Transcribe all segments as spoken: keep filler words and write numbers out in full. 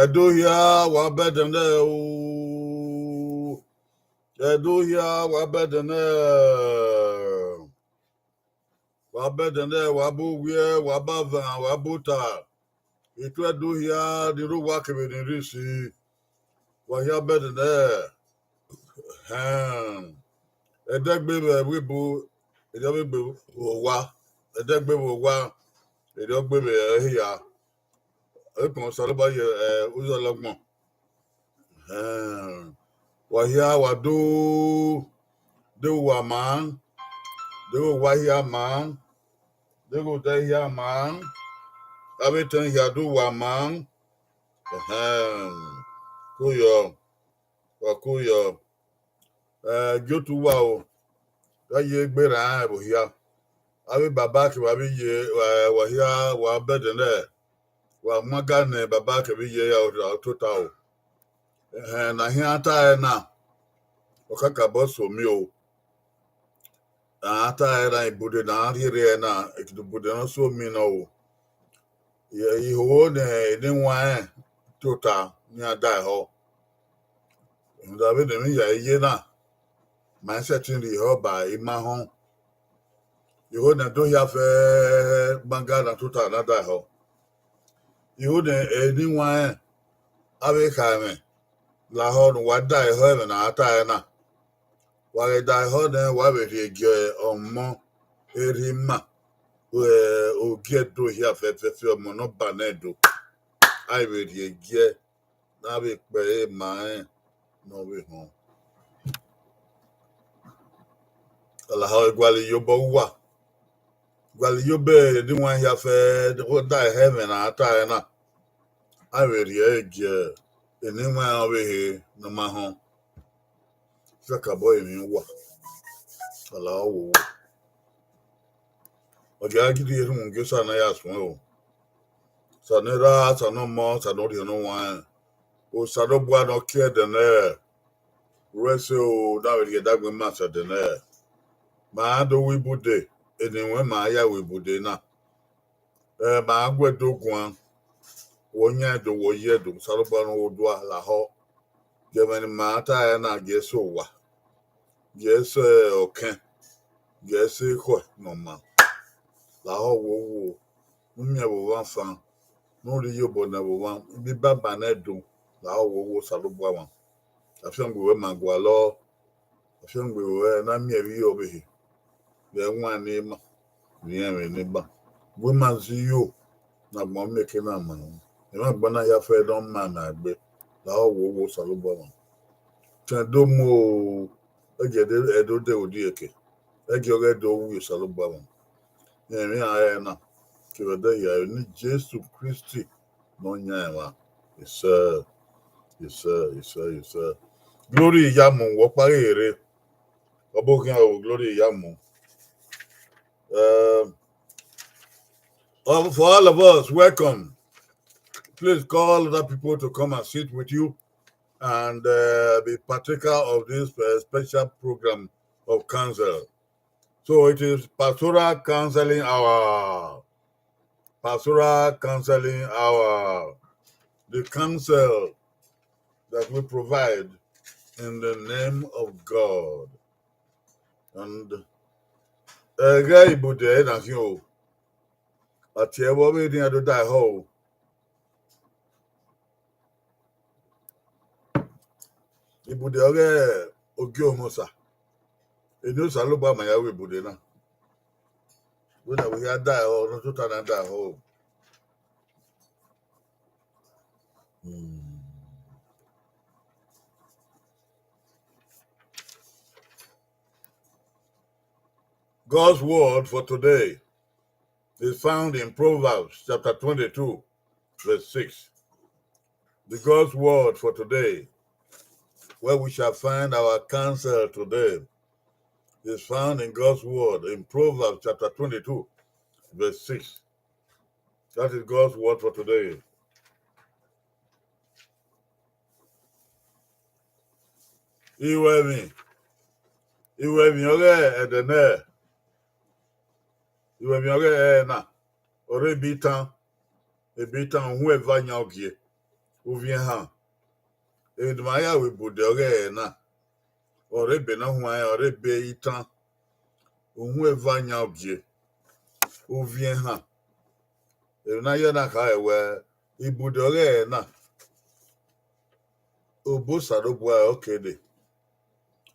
Ẹdo hia, wa bẹdẹ nẹ o. Ẹdo hia, wa bẹdẹ nẹ. Wa bẹdẹ nẹ, wa bu wiẹ, wa ba van, wa bu ta. Ituẹ do hia ni rre owa kevbe ni rre isi. Wa hia bẹdẹ nẹ. Ẹdẹgbe vbe ebo, erriọ vbe ebo owa. Ẹdẹgbe vbe owa, erriọ gbe vbe ehia. Ekpọn Osanobua ye, eh, uzọla ọgbọn. Wa hia, wa do, deghẹ uwa ma, deghẹ owa hia ma, deghẹ odẹ hia ma, avbe etẹn hia do uwa ma. Ko yọ, wa ko yọ. Eh, gie otu uwa o, gha ye egbe rran ẹvbo hia. Avbe baba kevbe avbe iye, eh, wa hia, wa bẹdẹ nẹ, wa mu aga nẹ baba kevbe iye ya tota o. Ehẹn, ne a hian ta ẹre na, ọ kakabọ so miẹn o. A ta ẹre na, ibude ne a rhie rre ẹre na, ekidebude ne ọ so miẹn nọ o. Iho ne eniwanrẹn tota ne iran da ehọ. Rhunmwuda vbene emwi hia ye na, ma i sẹtin rhie ehọ ba ima họn. Iho ne do hia fẹ gbangba na tota na da ehọ. Iho ne eniwanrẹn avbe khaemwẹ lahọ ne uwa da ehọ ẹmwẹ ne a ta ẹre na. Wa ghẹ da ehọ nẹ, wa vbe rhie gie ọmọ erha ima, ogie Ẹdo hia fẹfẹfẹ, ọmọ ne ọ ba nẹ Ẹdo. A i vbe rhie gie ne a vbe kpẹre ma rẹn ne ọ vbe họn. Lahọ, gualọ iyobọ uwa, gualọ iyobọ eniwanrẹn hia fẹ, da ehọ ẹmwẹ ne a ta ẹre na. A vbe rhie ẹre gie eniwanrẹn ọvbehe ne ọ ma họn. Kakabọ emwi uwa, lahọ wowo. Ọ gia gidi rhunmwuda Osa ne a ya suẹn o. Osa ne Erha, Osa ne Ọmọ, Osa ne Orhiọn Ne Uwanrẹn. Osanobua ne ọ kie ẹdẹ nẹ, ru ẹse o, ne a vbe rhie ẹdẹ agbọn ima sẹ ẹdẹ nẹ. Ma do ru ibude, eniwanrẹn ma ya ru ibude na. Ẹ ma gu Ẹdo guan, wẹ ọ yan Ẹdo, wẹ ọ yi Ẹdo, Osanobua ne ọ ho odua lahọ. Gie ẹmwẹ ne ima ta ẹre na, gie ẹre sẹ owa, gie ẹre sẹ ọkẹn, gie ẹre sẹ ekhọe ne ọ maa. Lahọ wowo, ne u miẹn vbe omwa fan, ne u rhie iyobọ ne vbe omwa, ibi baba nẹ do, lahọ wowo Osanobua mwa. Afiangbe ruẹ ma gualọ, afiangbe ruẹ na miẹn vbe ọvbehe, vbe ẹwaẹn ne ima, vbe irẹnmwẹ ne ima. Wẹ ima zẹ iyo ne agbọn miẹn eke na ma, emwa agbọn na ya fẹ ne ọ ma na egbe, lahọ wowo Osanobua mwa. Tẹn do mu o, ẹgie Ẹdo de odieke, ẹgie ọghẹ do wu Osanobua mwa. Rẹn emwi iran rẹn na, kevbe ẹdẹ hia, ne Jesu Kristi ne ọ yan ẹmwẹ. Isẹ, isẹ, isẹ, isẹ. Glory Iyamu, wẹ ọkpa ghi rre. Ọ bọ khian o, Glory Iyamu. Um, um, for all of us, welcome. Please call other people to come and sit with you and, uh, be partaker of this, uh, special program of counsel. So it is Pastoral Counseling Hour. Pastoral Counseling Hour. The counsel that we provide in the name of God. And, uh, ẹghẹ ibude ẹre na khian o. A tie ẹvbo vbe rhian do da ehọ o. Ibude ọghe Ogie Omosa. Eni Osanobua ma ya ru ibude na. Wẹ na wẹ hia da ehọ, ne tota na da ehọ o. Hmm. God's word for today is found in Proverbs chapter twenty-two, verse six. The God's word for today, where we shall find our counsel today, is found in God's word in Proverbs chapter twenty-two, verse six. That is God's word for today. Iruẹmwi, iruẹmwi ọghe ẹdẹ nẹ, iruẹmwi ọghe ẹre na. ọre ebe itan, ebe itan, uhunmwu eva yan ogie, uvbi ehan. Emwi ne ima ya ru ibude ọghe ẹre na, ọre ebe ne ọ huanrẹn, ọre ebe itan, uhunmwu eva yan ogie, uvbi ehan. Emwi ne a ya na kha ẹre wẹẹ, ibude ọghe ẹre na, obọ Osanobua ọre ọ ke dee.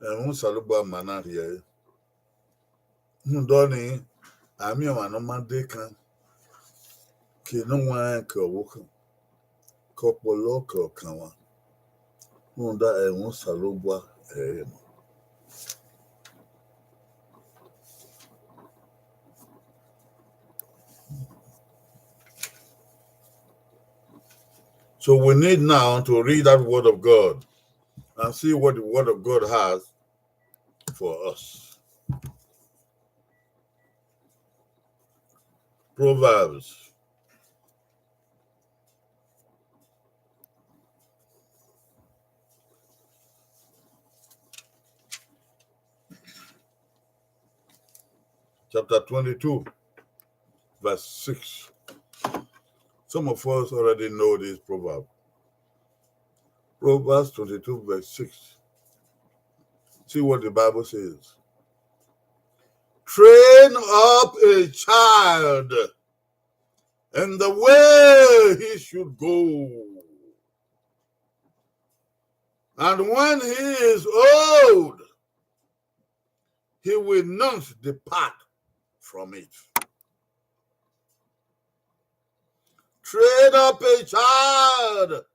Ẹmwẹ Osanobua ma na rhie ẹre. Rhunmwuda ọnii, a miẹn ọmwa ne ọ ma de kan, ke ne ọ huanrẹn ke ọvbokhan, ke ọkpọlọ ke ọkanmwa. Rhunmwuda ẹmwẹ Osanobua ẹre ma. So we need now to read that word of God and see what the word of God has for us. Proverbs chapter twenty-two, verse six. Some of us already know this proverb. Proverbs twenty-two, verse six. See what the Bible says. Train up a child in the way he should go. And when he is old, he will not depart from it. Train up a child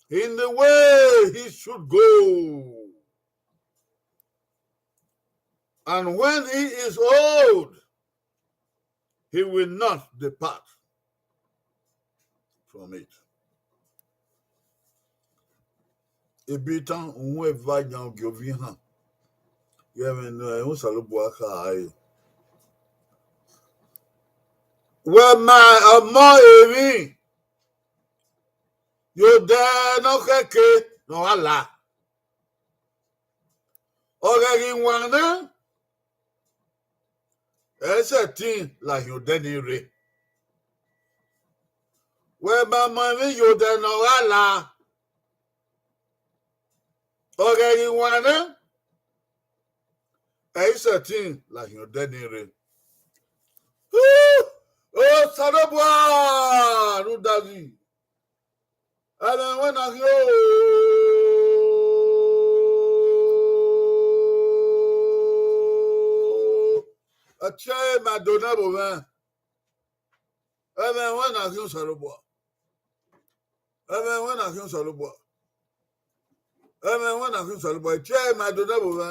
in the way he should go. And when he is old, he will not depart from it. Ebe itan, uhunmwu eva yan ogie, uvbi ehan. Ye ẹmwẹ ne Osanobua kha ẹre. Wẹ ma ọmọ emwi ye odẹ ne ọ khẹke ne ọ gha la. Ọ ghẹ ghi wanrẹn, ẹ i sẹtin la hin odẹ ni rre. Wẹ ma ọmọ emwi ye odẹ ne ọ gha la. Ọ ghẹ ghi wanrẹn, ẹ i sẹtin la hin odẹ ni rre. Osanobua rhunmwuda ghi, ẹmwẹ wẹ na khian o. Ọ tie ẹre ma do nẹ vbe mwẹ. Ẹmwẹ wẹ na khian Osanobua. Ẹmwẹ wẹ na khian Osanobua. Ẹmwẹ wẹ na khian Osanobua. Ọ tie ẹre ma do nẹ vbe mwẹ.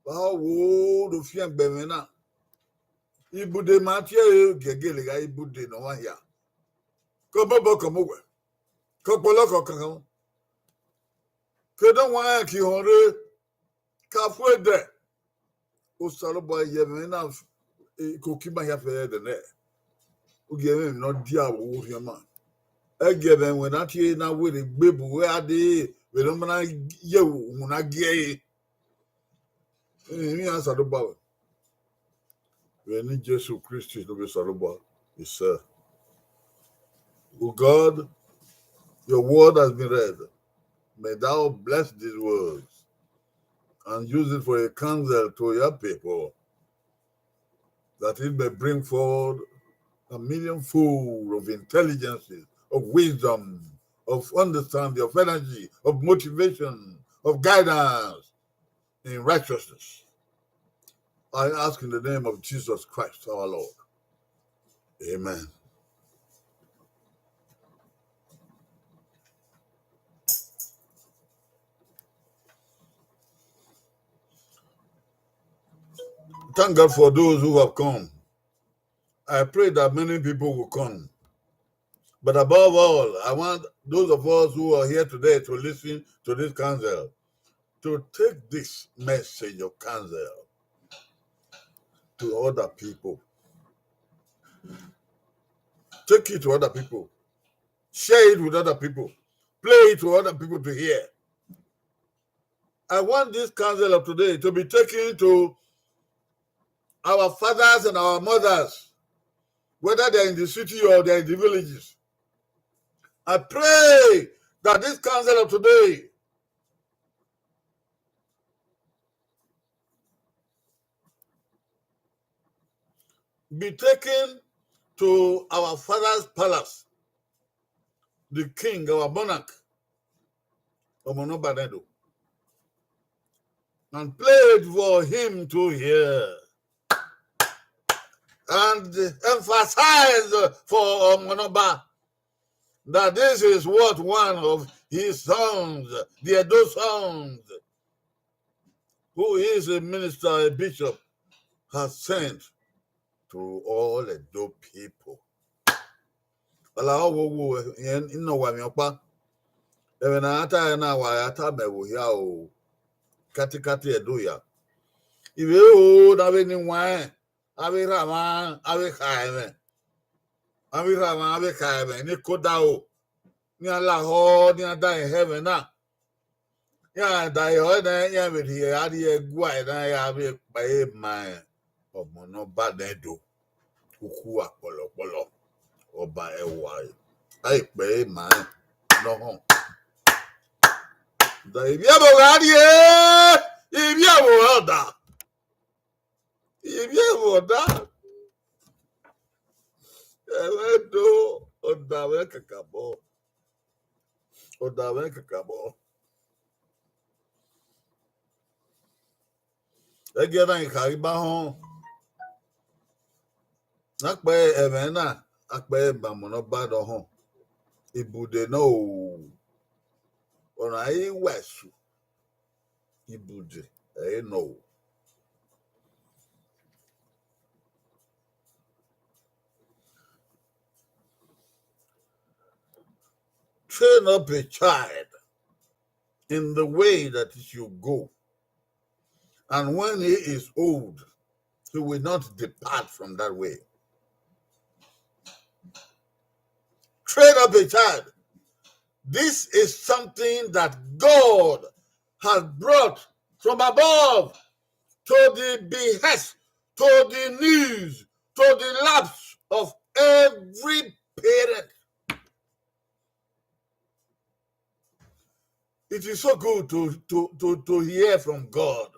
Wa ho wo do fiangbe ẹmwẹ na. Ibude ma tie ẹre gẹgẹre gha ibude ne ọmwa hia. Ke ọmọbọ ke ọmọ uwẹ, ke ọkpọlọ ke ọkankan, ke ne ọ huanrẹn ke ihọn rre, ke a fu ẹdẹ. Osanobua ye ẹmwẹ na, e, ke oki ma hia fẹ ẹdẹ nẹ. U gie ẹmwẹ ne ọ dia vbe orhiọn ma. Ẹ gie ẹmwẹ wẹ na tie na werriegbe bu wẹ a dee vbene ọ ma na ye uwu na gie ẹre. Emwi iran Osanobua wẹ. Vbe eni Jesu Kristi ne ovbi Osanobua, he said, O God, your word has been read. May thou bless these words and use it for a counsel to your people, that it may bring forth a millionfold of intelligence, of wisdom, of understanding, of energy, of motivation, of guidance in righteousness. I ask in the name of Jesus Christ, our Lord. Amen. Thank God for those who have come. I pray that many people will come. But above all, I want those of us who are here today to listen to this counsel to take this message of counsel to other people. Take it to other people. Share it with other people. Play it to other people to hear. I want this counsel of today to be taken to our fathers and our mothers, whether they're in the city or they're in the villages. I pray that this council of today be taken to our father's palace, the king, our monarch, Omonobade Edo, and played for him to hear and emphasize for Omonoba that this is what one of his sons, the Edo sons, who is a minister, a bishop, has sent to all Edo people. Ọla ọ wo wo, irẹn nọ wa emwi ọkpa. Ẹmwẹ ne a ta ẹre na, wa ya tama ẹvbo hia o, katikati Ẹdo ya. Ivbe ro ne avbe ni waẹn, avbe erha mwa, avbe kha ẹmwẹ, avbe erha mwa, avbe kha ẹmwẹ ni koda o, ne iran lahọ, ne iran da ẹhẹ ẹmwẹ na. Iran da ẹhẹ na, iran vbe rhie a rhie ẹguae na, iran vbe kpa ẹre ma rẹn. Ọmọ ne ọ ba nẹ do, ukhu akpọlọkpọlọ, ọba ẹwae, a i kpa ẹre ma rẹn ne ọ họn. Da ivbi ẹvbo gha rrie, ivbi ẹvbo ọda. Ivbi ẹvbo ọda. Ẹmwẹ do, ọda mwẹ kakabọ. Ọda mwẹ kakabọ. Ẹgiẹ na I kha ghi ba họn. Akpẹ ẹmwẹ na, akpẹ ẹmwẹ ne ọ ba dọ họn. Ibude nọ o. Ọna i wa esu. Ibude ẹre nọ o. Train up a child in the way that he should go. And when he is old, he will not depart from that way. Train up a child. This is something that God has brought from above to the behest, to the needs, to the laps of every parent. It is so good to, to, to, to hear from God.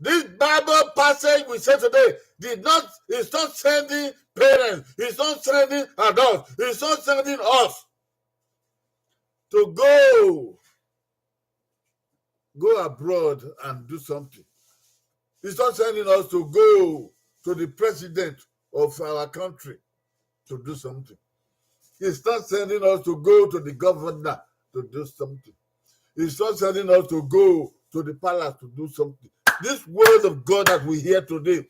This Bible passage we say today did not, is not sending parents, it's not sending adults, it's not sending us to go, go abroad and do something. It's not sending us to go to the president of our country to do something. It's not sending us to go to the governor to do something. It's not sending us to go to the palace to do something. This word of God that we hear today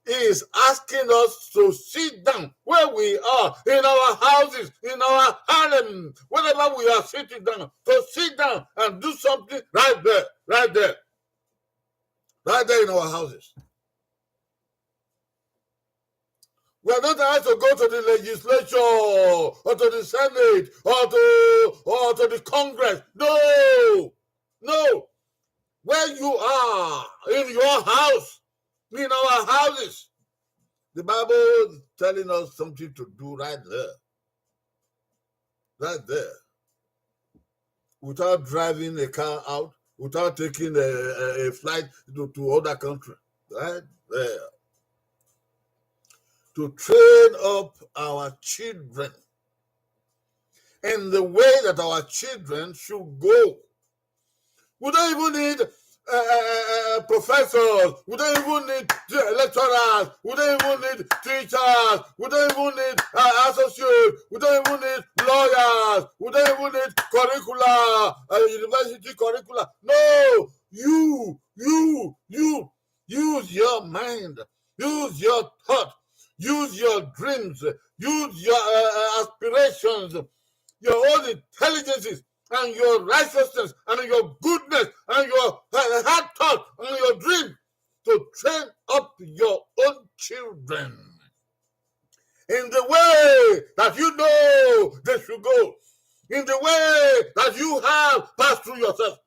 is asking us to sit down where we are, in our houses, in our harem, wherever we are sitting down, to sit down and do something right there, right there, right there in our houses. We are not asked to go to the legislature or to the Senate or to, or to the Congress. No, no. Where you are, in your house, in our houses, the Bible is telling us something to do right there. Right there. Without driving a car out, without taking a, a, a flight to, to other country. Right there. To train up our children in the way that our children should go. We don't even need uh, uh, uh, professors. We don't even need lecturers. We don't even need teachers. We don't even need uh, associates. We don't even need lawyers. We don't even need curricula, uh, university curricula. No, you, you, you. Use your mind. Use your thought. Use your dreams. Use your uh, uh, aspirations. Your own intelligences and your righteousness and your goodness and your uh, hard thought and your dream to train up your own children in the way that you know they should go, in the way that you have passed through yourself,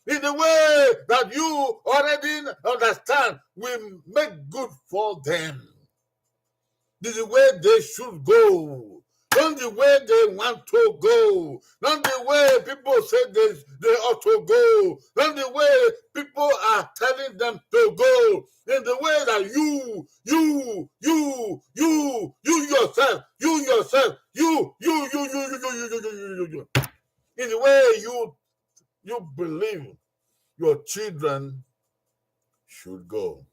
in the way that you already understand will make good for them. the, the way they should go, not the way they want to go, not the way people say they, they ought to go, not the way people are telling them to go, in the way that you, you, you, you, you yourself, you yourself, you, you, you, you, you, you, you, you, you, you, you, you, you, you, in the way you, you believe your children should go.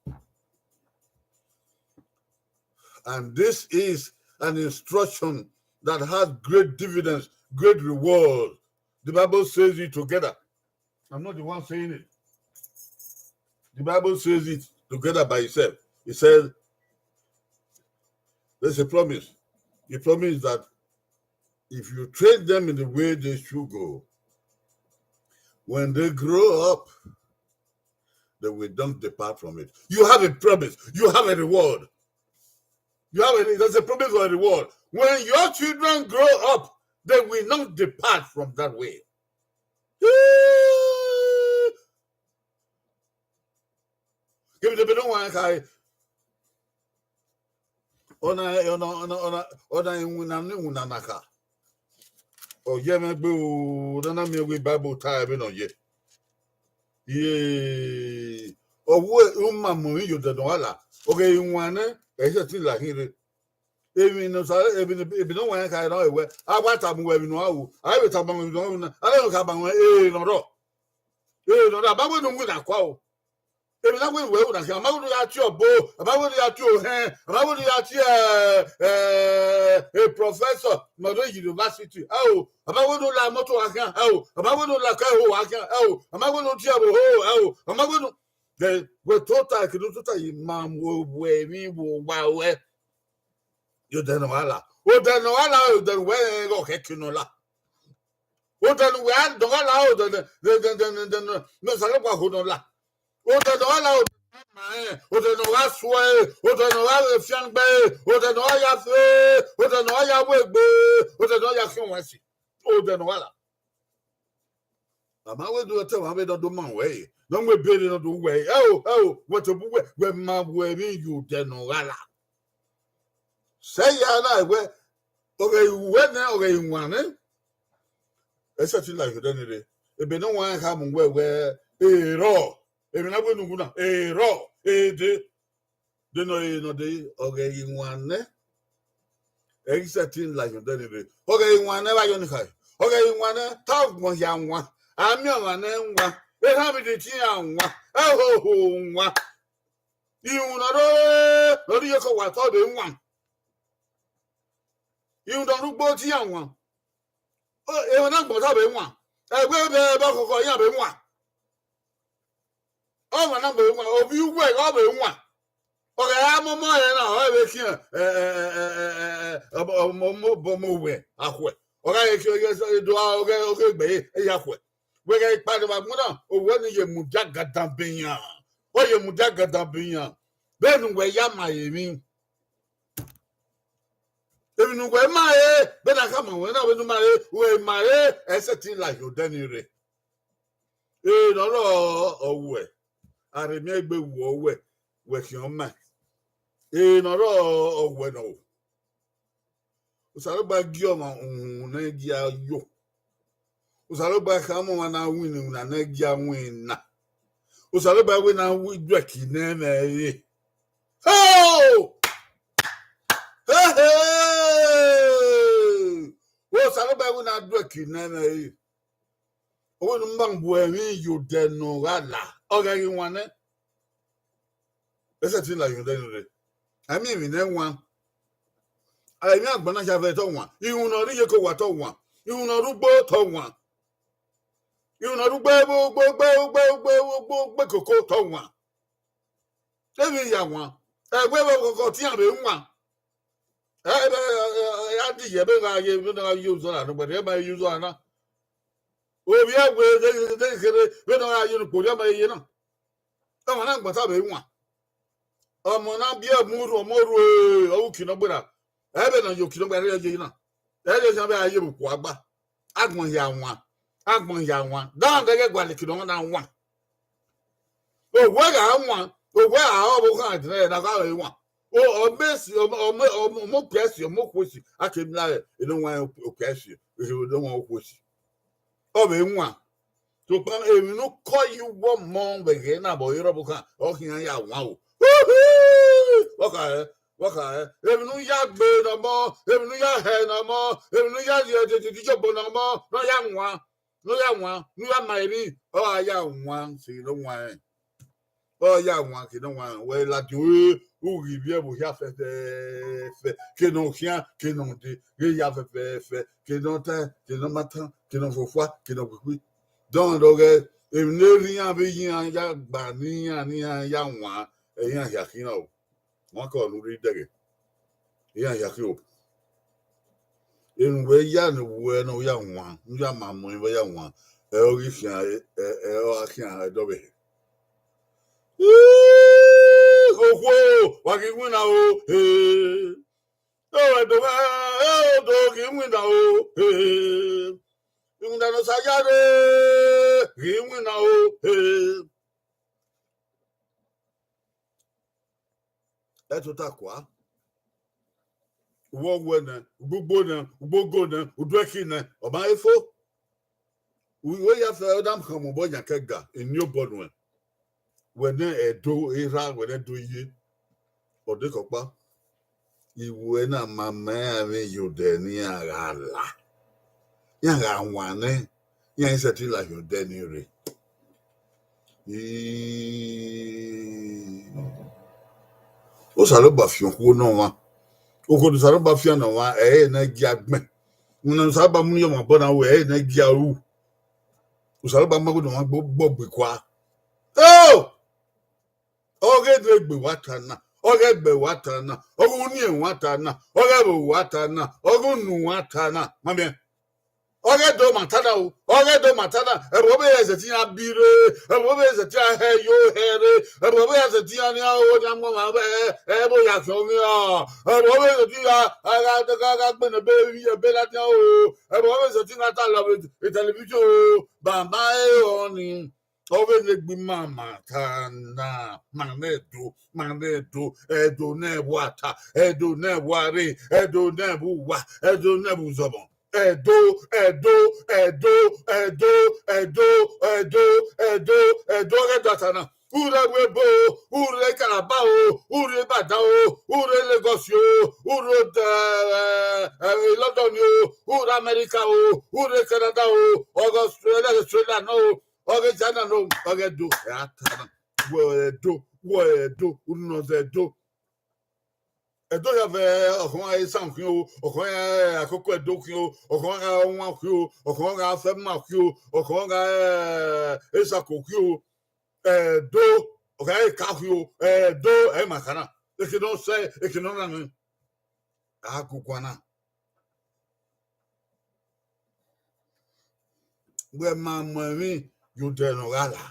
And this is an instruction that has great dividends, great reward. The Bible says it together. I'm not the one saying it. The Bible says it together by itself. It says, there's a promise. The promise that if you train them in the way they should go, when they grow up, they will not depart from it. You have a promise. You have a reward. You have a, there's a promise or a reward. When your children grow up, they will not depart from that way. Kevbe ne ebe ne ọ wanrẹn khare, ọna, ọna, ọna, ọna, ọna iwinna ne iwinna na kha. Ọ ye mwẹ gbe o, ne a na miẹn wẹ Bible ta ẹre vbene ọ ye. Ye, ọ wu uma mu emwi ye odẹ ne ọ gha la, ọ ghẹ i wan nẹ, ẹ i sẹtin la khin rre. Emwi ne Osa, emwi ne, emwi ne ọ wanrẹn khare na ọre wẹ, a wa tama uwẹ emwi ne u gha ru, a i vbe tama uwẹ emwi ne u gha ru na, a na khama uwẹ, ee, ne ọ rrọọ. Ee, ne ọ rrọọ, a ma wẹ ne u winna kua o. Emwi na wẹ wẹ u na khian, a ma wẹ ne u ya tie ọbo, a ma wẹ ne u ya tie ohẹn, a ma wẹ ne u ya tie, eh, eh, eh, professor ne ọ rre university, ao, a ma wẹ ne u la motor gha khian, ao, a ma wẹ ne u la kẹho gha khian, ao, a ma wẹ ne u tie ẹvbo ho, ao, a ma wẹ ne u, then wẹ tota, ke ne u tota yi ma mu wẹ emwi vbe owa ruẹ. Ye odẹ ne ọ gha la. Odẹ ne ọ gha la, odẹ ne uwẹ rẹn ghe ọ khẹke ne ọ la. Odẹ ne uwẹ a dọ gha la, odẹ ne, ne, ne Osanobua ho ne ọ la. Odẹ ne ọ gha la, odẹ ne ọ gha ma rẹn, odẹ ne ọ gha suẹ, odẹ ne ọ gha fiangbe, odẹ ne ọ gha ya fe, odẹ ne ọ gha ya wegbe, odẹ ne ọ ya khian ọmwa ẹse. Odẹ ne ọ gha la. A ma wẹ do te emwa vbe ne ọ do ma wẹ re, ne ọ mu ebe rre ne ọ do wẹ re. Ẹo, ẹo, wẹ tobọ uwẹ, wẹ ma wẹ emwi ye odẹ ne ọ gha la. Sẹ ya na wẹ, ọ ghẹ i uwẹ nẹ, ọ ghẹ i wan nẹ, ẹ i sẹtin la ye odẹ ni rre. Ebe ne ọ wanrẹn khama uwẹ wẹ, erhọ, emwi na wẹ ne u wu na, erhọ, ede. De ne ọ re ne ọ de, ọ ghẹ i wan nẹ, ẹ i sẹtin la ye odẹ ni rre. Ọ ghẹ i wan nẹ vbe ayọn ni khare. Ọ ghẹ i wan nẹ, te agbọn hia wan, amiọnmwa nẹ wan, erhanmwẹ idin te iran wan, ẹhoho wan. Iwinna ne ọ rre, ne ọ rre iyeke owa te ọ vbe wan. Iwinna ne ugbo te iran wan. Emwa ne agbọn te ọ vbe wan. Ẹwe vbe ẹbọ khọkhọ iran vbe wan. Ọmwa na vbe wan, ovbi uwẹ ọ vbe wan. Ọ ghẹ ra mọmọ rẹ na, ọ vbe khian, eh, eh, eh, eh, eh, eh, ọmọ, ọmọ, ọmọ, ọmọ uwẹ akhuẹ. Ọ gha khian, ọ gha do, ọ gha, ọ gha gbe ya akhuẹ. Wẹ ghẹ kpa ne vbe agbọn na, owẹ ni ye mudia gadan be iran. Ọ ye mudia gadan be iran. Vbene uwẹ ya ma emwi. Emwi ne uwẹ ma re, vbene a khama ruẹ na, vbene u ma re, uwẹ ma re, ẹ i sẹtin la ye odẹ ni rre. Ee, ne ọ rrọọ, ọ wẹ, a rhe miẹn egbe wuọ wẹ, wẹ khian ma. Ee, ne ọ rrọọ, ọ wẹ nọ. Osanobua gie ọmwa uhunmwu ne gie a yo. Osanobua khama ọmwa na winna iwinna ne gie a winna. Osanobua wẹ ne a wi duẹki ne ẹmwẹ ẹre. Ho! Hehe! Osanobua wẹ ne a duẹki ne ẹmwẹ ẹre. Ọ wẹ ne u ma bu emwi ye odẹ ne ọ gha la, ọ ghẹ ghi wan nẹ. Ẹ i sẹtin la ye odẹ ni rre. A miẹn emwi ne wan. A miẹn agbọn na khian vẹ te ọ wan. Iwinna ne ọ rre iyeke owa te ọ wan. Iwinna ne ọ rre ugbo te ọ wan. Iwinna ne ọ rre ugbo, ugbo, ugbo, ugbo, ugbo, ugbo, ugbo, ugbo koko te ọ wan. Emwi ya wan. Ẹwe vbe ọkhọkhọ te iran vbe wan. Ẹ, ẹ, ẹ, ẹ, ẹ, a di ye, vbene a ye, vbene a ye uzọ na, nọgbẹdẹ ma ye uzọ na. Ovbi ẹwe, de, de, de, kherhe, vbene a ye nukpo, ma ye na. Ọmwa na gbata vbe wan. Ọmọ na biẹ ọmọ ru, ọmọ ru, ọ ru uki nọ gberra. Ẹ vbe nọ ye uki nọ gberra, ẹ ye na. Ẹ ye khian vbe a ye vbe okhuo agba. Agbọn hia wan. Agbọn hia wan. Dan dẹghẹ gualọ uki nọ na wan. Owẹ gha wan, owẹ a ọ vbe khan dẹrẹ na gha vbe wan. Ọ mẹ esi, ọ mẹ, ọ mẹ, ọ mẹ okpia esi, ọ mẹ okhuo esi, a ke mla ẹre ne ọ wan okpia esi, ne ọ wan okhuo esi. Ọ vbe wan. Sokpan emwi ne u kọ ye uwu ọmọ vbe ẹghẹ na vbe ọre Ọvbokhan, ọ khian ya wan o. Vbọkha rẹ, vbọkha rẹ, emwi ne u ya gbe ne ọmọ, emwi ne u ya hẹ ne ọmọ, emwi ne u ya rhie dede iyobọ ne ọmọ, ne ọ ya wan, ne ọ ya wan, ne u ya ma emwi, ọ gha ya wan, sẹ ne ọ wan rẹn. Ọ ya wan ke ne ọ wan, wẹ ladian ore, u ghi vbiẹ vbe ohia fẹfẹfẹ, ke ne ọ khian, ke ne ọ dee, ghe ya fẹfẹfẹ, ke ne ọ tae, ke ne ọ ma tan, ke ne ọ fofua, ke ne ọ khuikhui. Dọmwadẹ ọghẹ, emwi ne erha iran vbe ye iran ya gba ne iran, ne iran ya wan, ẹ iran hia khian o. Wan kọ ne u rre idẹghẹ, iran hia khian o. Emwi wẹ ya ne uwẹ ne ọ ya wan, ne u ya ma mu emwi vbe ya wan, ẹ ọ ghi khian, ẹ, ẹ ọ gha khian ẹdẹ ọvbehe. Ii, okhuo, wa ghi winna o, he. Ẹ do mwẹ, ẹ do ghi winna o, he. Iwinna ne Osa ya rre, ghi winna o, he. Ẹ tota kua. Uwẹ ọwẹ nẹ, ugbugbo nẹ, ugbogo nẹ, uduẹki nẹ, ọ ma he fo. Uwẹ ya fẹ ọ da khọn mu obọ yan kẹ ga, eni obọ nuẹn. Wẹ nẹ Ẹdo erha, wẹ nẹ Ẹdo iye. Ọ dekọ ọkpa. Iwẹ na ma ma iran vbe ye odẹ ne iran gha la. Iran gha wan nẹ, iran i sẹtin la ye odẹ ni rre. Ii, Osanobua fian okhuo ne ọmwa. Okhuo ne Osanobua fian ne ọmwa, ẹ i re ne a gia gbẹn. Una ne Osanobua mu ye ọmwa obọ na ru, ẹ i re ne a gia ru. Osanobua ma wẹ ne ọmwa gbe, gbe ọgbe kua. Oh! Ọ ghe ne egbe wa ta na, ọ ghe ẹgbẹ wa ta na, ọ ghe uniẹn wa ta na, ọ ghe ẹvbo wa ta na, ọ ghe unu wa ta na. Ma miẹn. Ọ ghe do ma ta na o, ọ ghe do ma ta na. Ẹvbo vbe ẹzẹtin iran bi rre, ẹvbo vbe ẹzẹtin iran hẹ yo hẹ rre, ẹvbo vbe ẹzẹtin iran ni o, ni a mu ọmwa vbe ẹvbo ya khian ọmwa. Ẹvbo vbe ẹzẹtin iran a gha, a gha, a gha gbẹnnẹ ebe, ebe ladian o, ẹvbo vbe ẹzẹtin iran ta lọ vbe television o, baba e ọni. Ọ vbe ne egbe ima ma ta na, ma ne Ẹdo, ma ne Ẹdo, Ẹdo ne ẹvbo ata, Ẹdo ne ẹvbo arre, Ẹdo ne ẹvbo uwa, Ẹdo ne ẹvbo uzọmọ. Ẹdo, Ẹdo, Ẹdo, Ẹdo, Ẹdo, Ẹdo, Ẹdo, Ẹdo, ọghe Ẹdo ata na. U rre ẹvbo ebo o, u rre Calabar o, u rre Ibadan o, u rre Lagos o, u rre, eh, eh, London o, u rre America o, u rre Canada o, ọghe Australia, Australia nọ o, ọghe China nọ o, ọghe Ẹdo, ẹ a ta na. Wẹ Ẹdo, wẹ Ẹdo, unu nọ zẹ Ẹdo. Ẹdo ya vẹ ọkhọnmwa Esan khin o, ọkhọnmwa Akoko Ẹdo khin o, ọkhọnmwa gha Ọwan khin o, ọkhọnmwa gha Afẹma khin o, ọkhọnmwa gha, eh, Esako khin o. Ẹdo, ọ gha re ka khin o, Ẹdo, ẹ i ma kha na. Eke ne ọ sẹ, eke ne ọ na nẹ. A gu guan na. Wẹ ma mu emwi ye odẹ ne ọ gha la.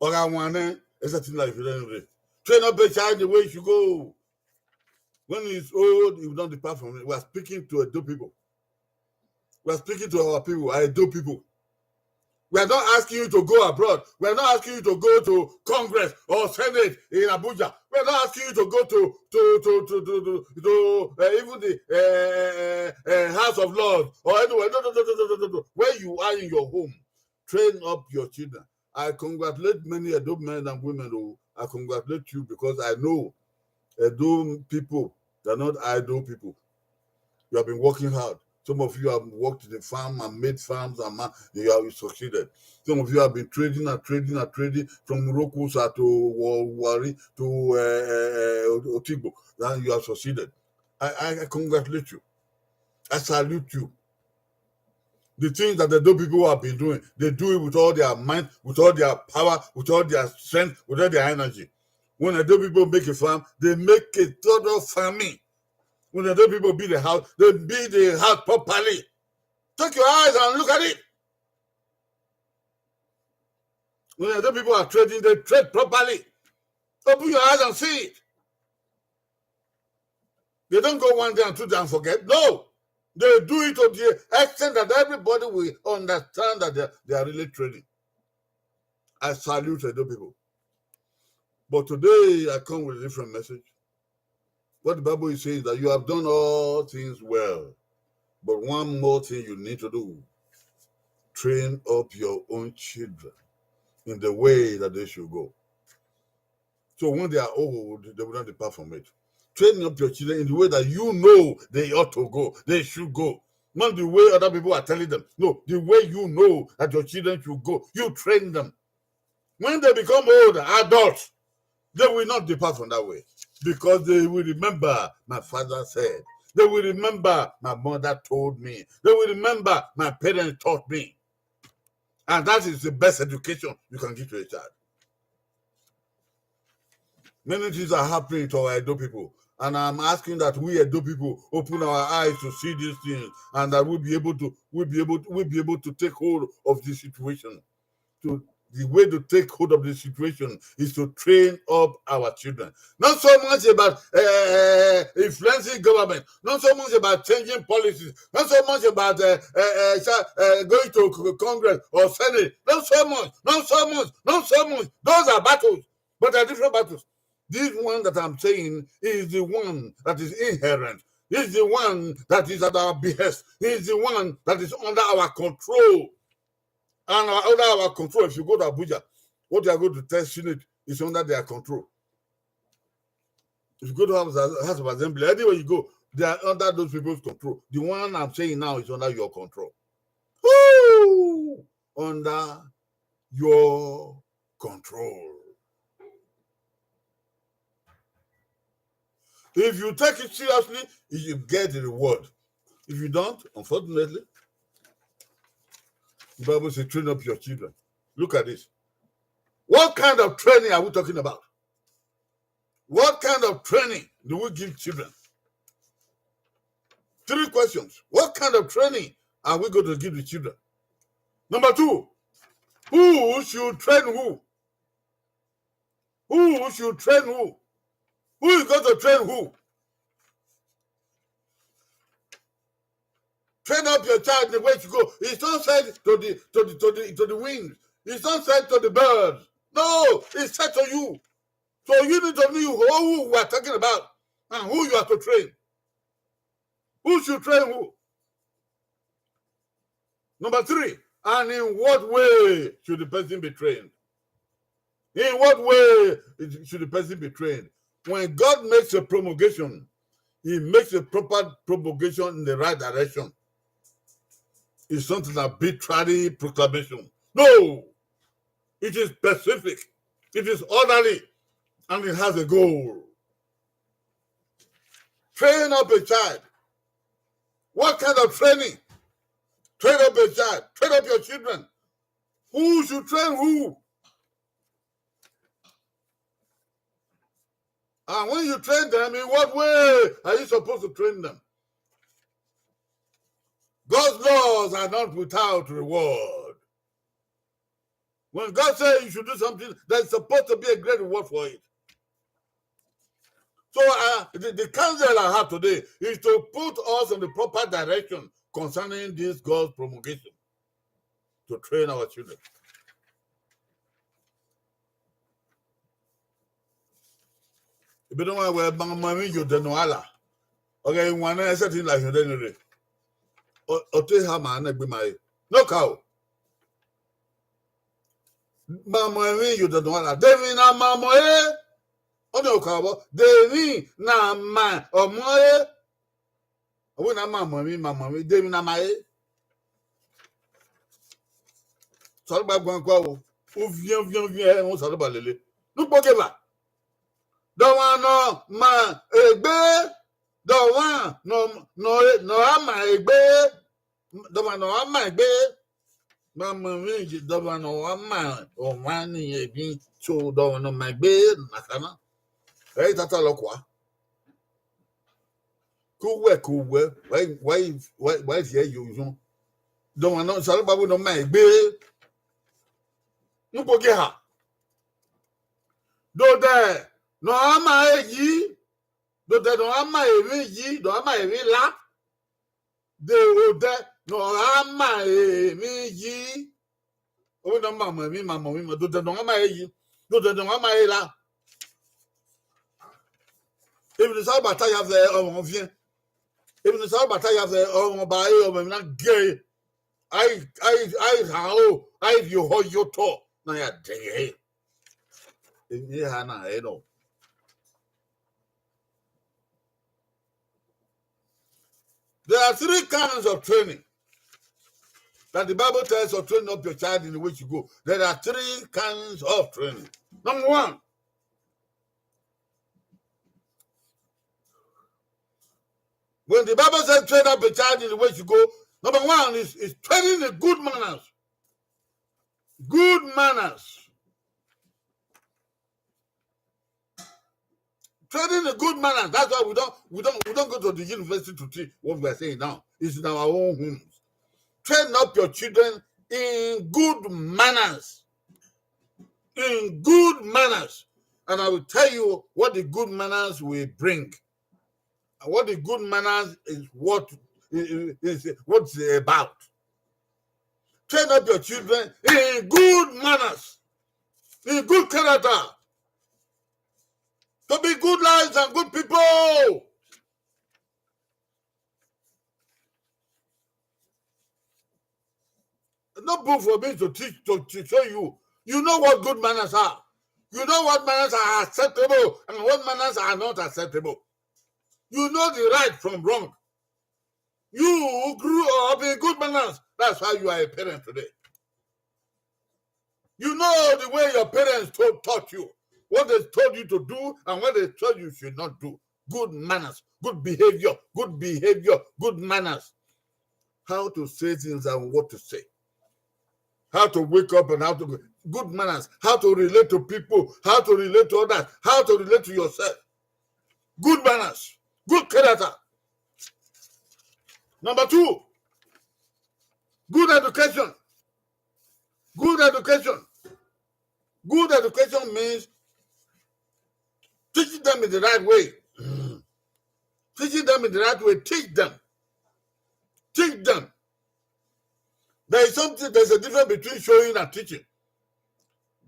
Ọ gha wan nẹ, ẹ i sẹtin la ye odẹ ni rre. Train up a child the way he should go. When he's old, he will not depart from it. We are speaking to Edo people. We are speaking to our people, our Edo people. We are not asking you to go abroad. We are not asking you to go to Congress or Senate in Abuja. We are not asking you to go to, to, to, to, to, to, to, uh, even the, uh, uh, uh, House of Lords or anywhere. No, no, no, no, no, no, no, no. Where you are in your home, train up your children. I congratulate many Edo men and women. Oh, I congratulate you because I know Edo people, they're not idle people. You have been working hard. Some of you have worked in the farm and made farms and ma-, you have succeeded. Some of you have been trading and trading and trading from Morocco to Wa-, Warri to, uh, uh, Otigbo, and you have succeeded. I, I, I congratulate you. I salute you. The things that the Edo people have been doing, they do it with all their might, with all their power, with all their strength, with all their energy. When Edo people make a farm, they make a total farming. When Edo people build a house, they build a house properly. Take your eyes and look at it. When Edo people are trading, they trade properly. Open your eyes and see it. They don't go one day and two day and forget. No. They do it to the extent that everybody will understand that they, they are really trading. I salute Edo people. But today I come with a different message. What the Bible is saying is that you have done all things well, but one more thing you need to do: train up your own children in the way that they should go. So when they are old, they will not depart from it. Train up your children in the way that you know they ought to go, they should go. Not the way other people are telling them. No, the way you know that your children should go, you train them. When they become old, adults, they will not depart from that way, because they will remember my father said. They will remember my mother told me. They will remember my parents taught me. And that is the best education you can give to a child. Many things are happening to our Edo people. And I'm asking that we Edo people open our eyes to see these things, and that we'll be able to, we'll be able to, we'll be able to take hold of the situation. To, the way to take hold of the situation is to train up our children. Not so much about uh, influencing government, not so much about changing policies, not so much about uh, uh, uh, going to Congress or Senate. Not so much, not so much, not so much. Those are battles, but they're different battles. This one that I'm saying is the one that is inherent, is the one that is at our behest, is the one that is under our control. And our, under our control, if you go to Abuja, what they are going to tell Senate is under their control. If you go to House, House of Assembly, anywhere you go, they are under those people's control. The one I'm saying now is under your control. Woo! Under your control. If you take it seriously, you get the reward. If you don't, unfortunately, the Bible says train up your children. Look at this. What kind of training are we talking about? What kind of training do we give children? Three questions. What kind of training are we going to give the children? Number two, who should train who? Who should train who? Who is going to train who? Train up your child the way to go. It's not said to the to the to the to the wind. It's not said to the birds. No, it's said to you. So you need to know who we are talking about and who you are to train. Who should train who? Number three, and in what way should the person be trained? In what way should the person be trained? When God makes a promulgation, he makes a proper promulgation in the right direction. It's not an arbitrary proclamation. No, it is specific, it is orderly, and it has a goal. Train up a child. What kind of training? Train up a child, train up your children. Who should train who? And when you train them, in what way are you supposed to train them? God's laws are not without reward. When God says you should do something, there's supposed to be a great reward for it. So uh, the, the counsel I have today is to put us in the proper direction concerning this God's promulgation to train our children. Ebe ne wa wẹ ma mọ emwi ye odẹ nọ ala. Ọ ghẹ wan ne ẹsẹ te la hiọn odẹ ni rre. Ọ te ha ma nẹ gbe ma re. Nọ ka o. Ma mọ emwi ye odẹ nọ ala. De emwi na ma mọ re. Ọ nọ ka vbọ. De emwi na ma ọmọ re. Ọ wẹ na ma mọ emwi, ma mọ emwi, de emwi na ma re. Osanobua guan kua o, uviẹn uviẹn uviẹn ẹre Osanobua lele. Ne ukpo ke eva. Dọmwa nọ ma egbe, dọmwa nọ nọ nọ ra ma egbe, dọmwa nọ ra ma egbe. Ma mọ emwi ye dọmwa nọ ra ma ọmwa ni emwi so dọmwa nọ ma egbe na kana. Ẹ i tata lọ kua. Ke uwẹ ke uwẹ, wa wa wa wa viẹ ye oyọn. Dọmwa nọ Osanobua wẹ nọ ma egbe. Ne ukpo ke eva. Dodẹ nọ ra ma eyi, dodẹ nọ ra ma emwi yi, nọ ra ma emwi la. De odẹ nọ ra ma emwi yi. Ovbi nọ ma mọ emwi, ma mọ emwi, ma dodẹ nọ ra ma eyi, dodẹ nọ ra ma ela. Emwi ne Osanobua ta ya vbe ọmwa ọviẹn. Emwi ne Osanobua ta ya vbe ọmwa ọba, e ọmwa emwi na gie ẹre. Ai, ai, ai rha aro, ai rhie ohọ ye otọ ne a ya dẹghe ẹre. Emwi eha na ẹre nọ. There are three kinds of training that the Bible tells us, "Train up your child in the way she go." There are three kinds of training. Number one, when the Bible says, "Train up a child in the way she go," number one is, is training the good manners. Good manners. Training the good manners. That's why we don't, we don't, we don't go to the university to teach what we are saying now. It's in our own homes. Train up your children in good manners. In good manners. And I will tell you what the good manners will bring. And what the good manners is what is, is what it's about. Train up your children in good manners, in good character, to be good lives and good people. No book for me to teach, to, to show you. You know what good manners are. You know what manners are acceptable and what manners are not acceptable. You know the right from wrong. You grew up in good manners. That's why you are a parent today. You know the way your parents told, taught you, what they told you to do and what they told you should not do. Good manners, good behavior, good behavior, good manners. How to say things and what to say. How to wake up and how to, good manners, how to relate to people, how to relate to others, how to relate to yourself. Good manners, good character. Number two, good education. Good education. Good education means teaching them in the right way. Teaching them in the right way. Teach them. Teach them. There is something, there's a difference between showing and teaching.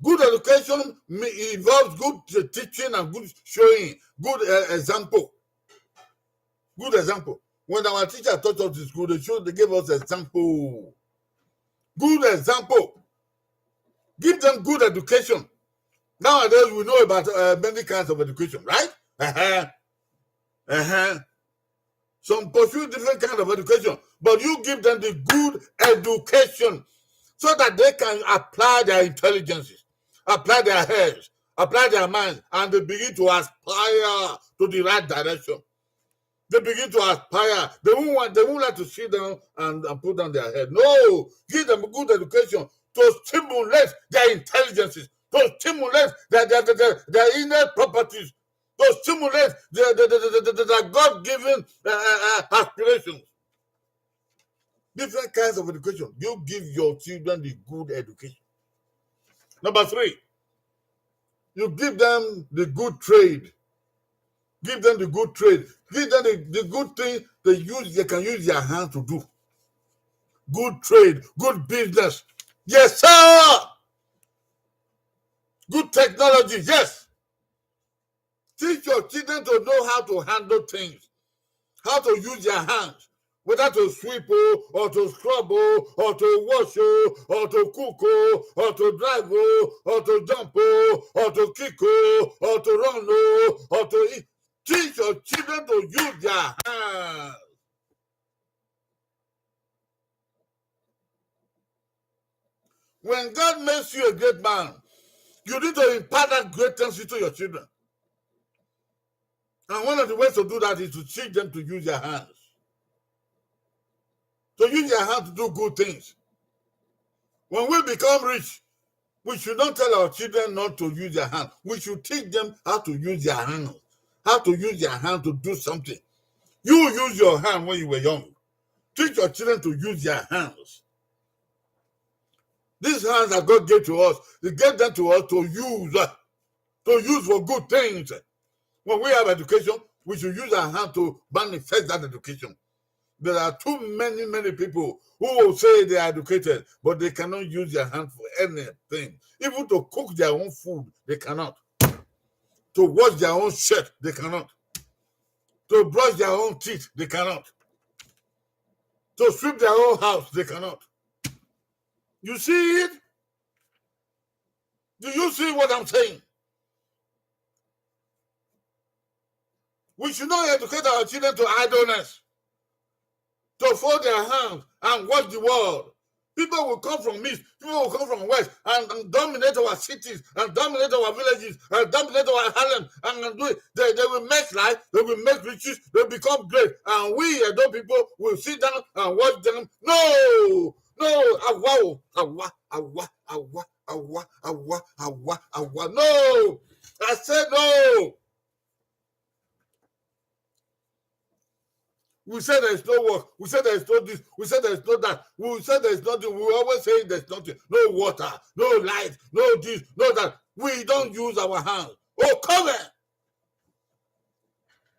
Good education me-, involves good te-, teaching and good showing, good, uh, example. Good example. When our teacher taught us in school, they showed, they gave us example. Good example. Give them good education. Nowadays, we know about, uh, many kinds of education, right? Uh-huh. Uh-huh. Some pursue different kind of education, but you give them the good education so that they can apply their intelligences, apply their heads, apply their minds, and they begin to aspire to the right direction. They begin to aspire. They won't want, they won't like to sit down and, and put down their head. No, give them good education to stimulate their intelligences, to stimulate their, their, their, their, their innate properties, to stimulate their, their, their, their, their, their God-given, uh, uh, uh, aspirations. Different kinds of education. You give your children the good education. Number three, you give them the good trade. Give them the good trade. Give them the, the good thing they use, they can use their hand to do. Good trade, good business. Yes, sir. Good technology, yes. Teach your children to know how to handle things, how to use their hands, whether to sweep o, or to scrub o, or to wash o, or to cook o, or to drive o, or to jump o, or to kick o, or to run o, or to eat. Teach your children to use their hands. When God makes you a great man, you need to impart that greatness into your children. And one of the ways to do that is to teach them to use their hands. To use their hand to do good things. When we become rich, we should not tell our children not to use their hand. We should teach them how to use their hands, how to use their hand to do something. You use your hand when you were young. Teach your children to use their hands. These hands that God gave to us, He gave them to us to use, uh, to use for good things. When we have education, we should use our hand to manifest that education. There are too many, many people who will say they are educated, but they cannot use their hand for anything. Even to cook their own food, they cannot. To wash their own shirt, they cannot. to brush their own teeth, they cannot. To sweep their own house, they cannot. You see it? Do you see what I'm saying? We should not educate our children to idleness, to fold their hands and watch the world. People will come from east, people will come from west, and, and dominate our cities, and dominate our villages, and dominate our island, and, and do it. They, they will make life, they will make riches, they become great, and we Edo people will sit down and watch them. No, no, awa, awa, awa, awa, awa, awa, awa, awa. No, I said no. We say there is no work. We say there is no this. We say there is no that. We say there is nothing. We always say there is nothing. No water, no light, no this, no that. We don't use our hands. Oh, come here.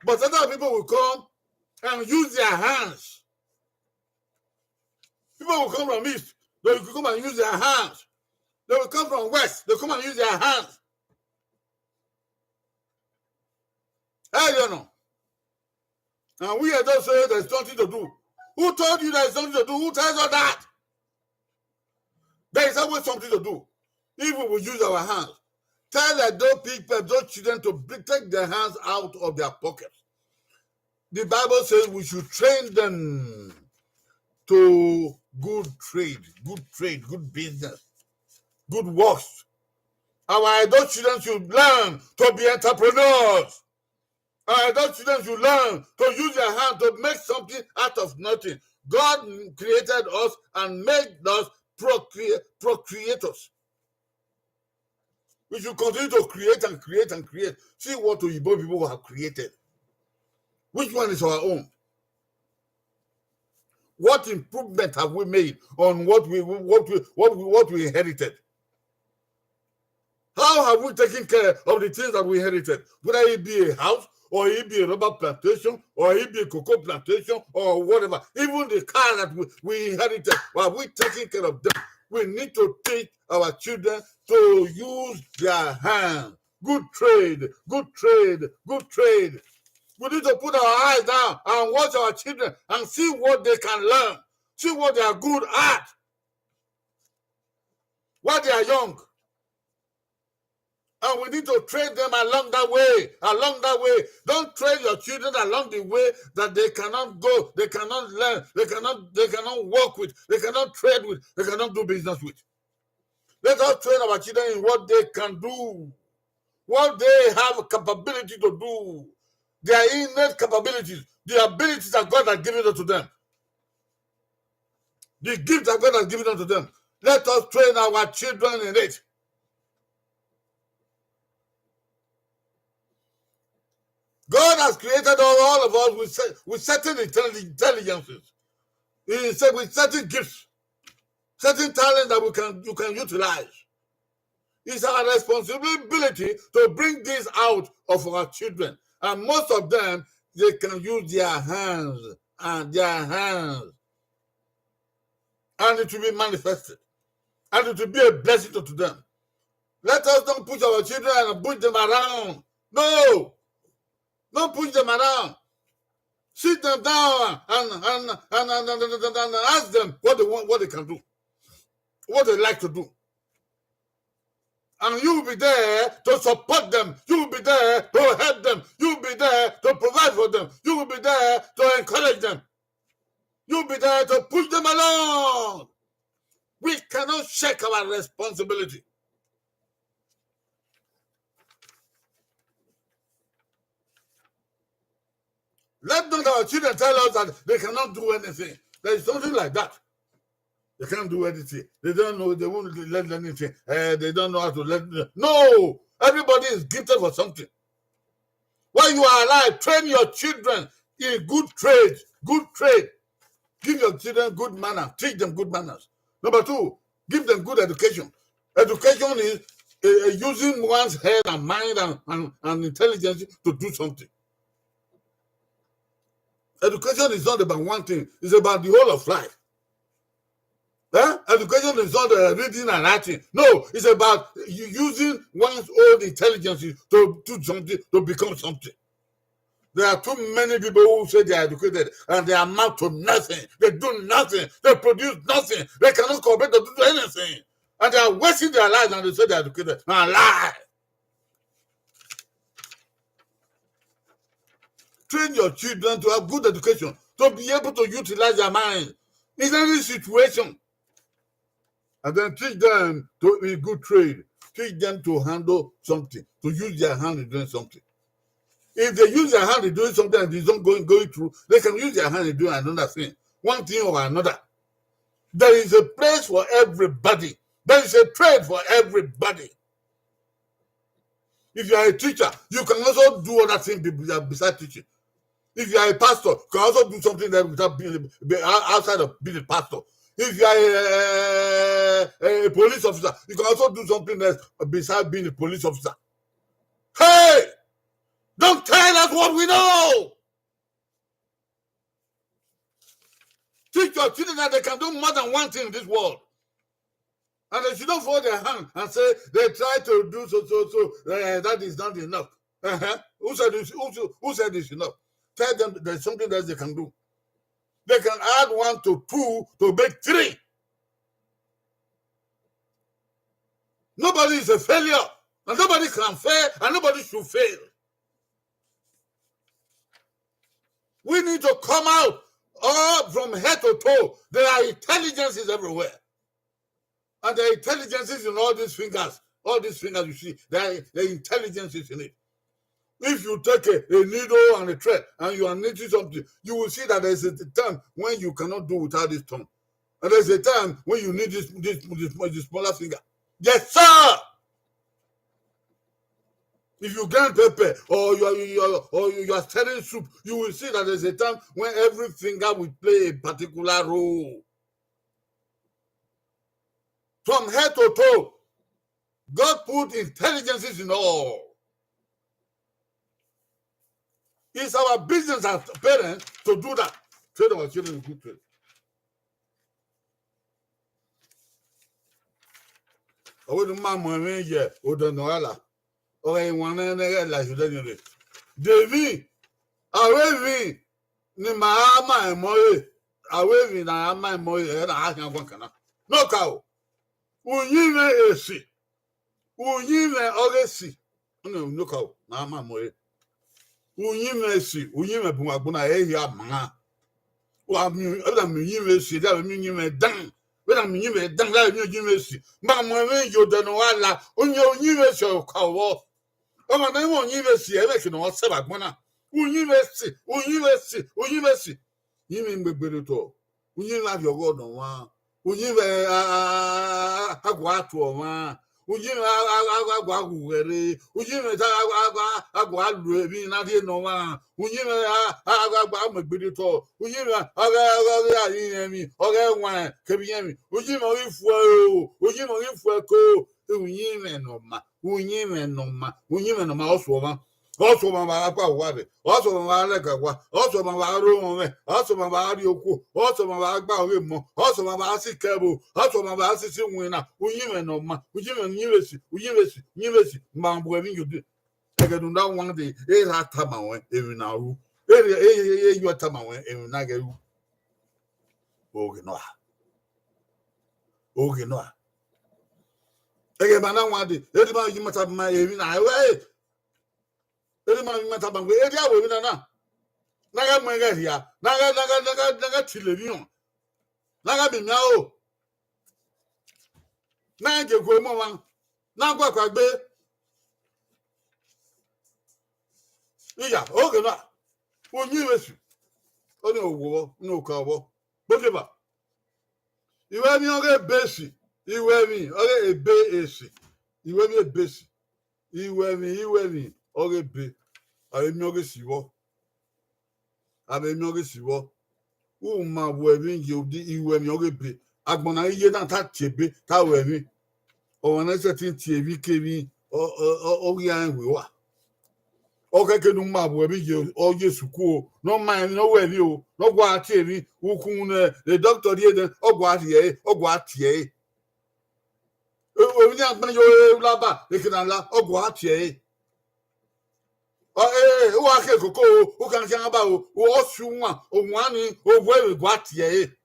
But other people will come and use their hands. People will come from east. They will come and use their hands. They will come from west. They come and use their hands. Hey, you know. And we are just saying there's nothing to do. Who told you there's nothing to do? Who tells us that? There is always something to do. If we will use our hands, tell those people, those children to bring, take their hands out of their pockets. The Bible says we should train them to good trade, good trade, good business, good works. Our adult children should learn to be entrepreneurs. Our adult children should learn to use their hand to make something out of nothing. God created us and made us procre-, procreators. We should continue to create and create and create. See what Oyibo people have created. Which one is our own? What improvement have we made on what we, what we, what we, what we inherited? How have we taken care of the things that we inherited? Whether it be a house, or it be a rubber plantation, or it be a cocoa plantation, or whatever. Even the car that we, we inherited, are we taking care of them? We need to teach our children to use their hand. Good trade, good trade, good trade. We need to put our eyes down and watch our children and see what they can learn, see what they are good at while they are young. And we need to train them along that way, along that way. Don't train your children along the way that they cannot go, they cannot learn, they cannot, they cannot work with, they cannot trade with, they cannot do business with. Let us train our children in what they can do, what they have capability to do, their innate capabilities, the abilities that God has given unto them, the gift that God has given unto them. Let us train our children in it. God has created all, all of us with cer-, with certain intelli-, intelligences. He said with certain gifts, certain talents that we can, you can utilize. It's our responsibility to bring this out of our children. And most of them, they can use their hands and their hands. And it will be manifested. And it will be a blessing to, to them. Let us don't push our children and push them around. No. Don't push them around. Sit them down and, and, and ask them what they want, what they can do, what they like to do. And you will be there to support them. You will be there to help them. You will be there to provide for them. You will be there to encourage them. You will be there to push them along. We cannot shirk our responsibility. Let not our children tell us that they cannot do anything. There is nothing like that. They can't do anything. They don't know, they won't learn anything. Eh, they don't know how to learn. No! Everybody is gifted for something. While you are alive, train your children in good trade. Good trade. Give your children good manners. Teach them good manners. Number two, give them good education. Education is, uh, using one's head and mind and, and, and intelligence to do something. Education is not about one thing. It's about the whole of life. Eh? Education is not, uh, reading and writing. No, it's about u-, using one's own intelligence to do something, to become something. There are too many people who say they are educated and they amount to nothing. They do nothing. They produce nothing. They cannot compete to do anything. And they are wasting their lives and they say they are educated. Na lie. Train your children to have good education, to be able to utilize their mind in any situation. And then teach them to be good trade. Teach them to handle something, to use their hand in doing something. If they use their hand in doing something and it's not going, going through, they can use their hand in doing another thing, one thing or another. There is a place for everybody. There is a trade for everybody. If you are a teacher, you can also do other things be- be- besides teaching. If you are a pastor, you can also do something that without being be- out- outside of being a pastor. If you are a, a, a police officer, you can also do something else besides being a police officer. Hey, don't tell us what we know. Teach your children that they can do more than one thing in this world. And they should not fold their hand and say they try to do so, so, so. Eh, that is not enough. Uh-huh. Who said this? Who, who said this enough? Tell them there's something else they can do. They can add one to two to make three. Nobody is a failure, and nobody can fail, and nobody should fail. We need to come out all from head to toe. There are intelligences everywhere. And the intelligences in all these fingers, all these fingers you see, there are, there are intelligences in it. If you take a, a needle and a thread and you are knitting something, you will see that there is a time when you cannot do without this thumb. And there's a time when you need this, this, this, this smaller finger. Yes, sir. If you grind pepper or you are, you are, or you are stirring soup, you will see that there's a time when every finger will play a particular role. From head to toe, God put intelligences in all. It's our business as parents to do that. Train our children in good trade. Ọ wẹ ne u ma mu ẹmwẹ ye odẹ ne ọ gha la. Ọ ghe wan nẹ ne ghẹ la ye odẹ ni rre. De emwi, avbe emwi ne ima gha ma ẹmwẹ ọre, avbe emwi ne a gha ma ẹmwẹ ọre, ẹre na gha khian guan kan na. Ne ọ ka o, uyinmwẹ esi, uyinmwẹ ọghe esi, ọnii ne ọ ka o, ne a gha ma ẹmwẹ ọre. Uyinmwẹ esi, uyinmwẹ bun agbọn na, ẹ i hia maan. Wa miẹn, ẹ na miẹn uyinmwẹ esi, ẹ na miẹn uyinmwẹ dan, ẹ na miẹn uyinmwẹ dan, ẹ na miẹn uyinmwẹ esi. Ma mu ẹmwẹ ye odẹ ne ọ gha la, uyinmwẹ esi ọre ọ ka vbọ. Ọmwa ne ọ mwẹ uyinmwẹ esi, ẹmwẹ ke ne ọ sẹ vbe agbọn na. Uyinmwẹ esi, uyinmwẹ esi, uyinmwẹ esi. Uyinmwẹ mu egbe rre otọ. Uyinmwẹ avbiẹ ọghọ ne ọmwa. Uyinmwẹ a, a, a, a, a gua tuẹ ọmwa. Uyinmwẹ a, a, a, a gua ghughẹ rre. Uyinmwẹ ta a, a, a, a gua lu emwi ne a rhie ne ọmwa. Uyinmwẹ a, a, a, a gua mu egbe rre otọ. Uyinmwẹ ọghe, ọghe, ọghe a rinmwian emwi, ọghe ẹwaẹn kevbe irẹn emwi. Uyinmwẹ ọghe ifuẹ o. Uyinmwẹ ọghe ifuẹ ko. Uyinmwẹ ne ọ ma, uyinmwẹ ne ọ ma, uyinmwẹ ne ọ ma, ọ suọ ọmwa. Ọ suọ ọmwa vbe a gba uwa rre, ọ suọ ọmwa vbe a lẹga uwa, ọ suọ ọmwa vbe a rre omwẹ, ọ suọ ọmwa vbe a rrie okuo, ọ suọ ọmwa vbe a gba ọghe emọ, ọ suọ ọmwa vbe a si ikẹvbo, ọ suọ ọmwa vbe a si isi iwinna, uyinmwẹ ne ọ ma, uyinmwẹ uyinmwẹ esi, uyinmwẹ esi, uyinmwẹ esi, ma bu ẹmwẹ iye odẹ. Ẹghẹ ne u na wan dee, erha tama ruẹn emwi ne a ru, erha, erha, erha tama ruẹn emwi ne a ghẹ ru. Oghe nọ a. Oghe nọ a. Ẹghẹ ma na wan dee, erha ma yi ma tama emwi na, ẹ, erha ma yi ma tama wẹ, erha a ru emwi na na. Na ghẹ mu ẹghẹ rhia, na ghẹ, na ghẹ, na ghẹ, na ghẹ tile emwi họn. Na ghẹ miẹn imianro. Na ghẹ gu emọ ọmwa, na gu akpa gbe. Iya, oghe na, uyinmwẹ esi, ọnii ọ wo vbọ, ọnii ọ ka vbọ. Gbekeba. Iwẹ emwi ọghe ebe esi, iwẹ emwi ọghe ebe esi, iwẹ emwi ebe esi, iwẹ emwi, iwẹ emwi ọghe ebe, avbe emwi ọghe esi vbọ. Avbe emwi ọghe esi vbọ. U ma ru emwi ye odi iru emwi ọghe ebe. Agbọn na iye na ta tie ebe, ta ru emwi. Ọmwa ne sẹtin tie emwi ke emwi, ọ, ọ, ọ, ọ ghi rẹn wẹ ua. Ọ khẹke ne u ma ru emwi ye, ọ ye sukuu o, ne ọ ma emwi, ne ọ ru emwi o, ne ọ gua tie emwi, ukhunmwu ne, ne doctor rhie nẹ, ọ gua rhie ẹre, ọ gua tie ẹre. Emwi ne a gbẹn ye ore laba, eke na la, ọ gua tie ẹre. Ọ, eh, u wa khe koko o, u khian khian ba o, ọ si uwan, owan ni, o wẹ vbe gua tie ẹre.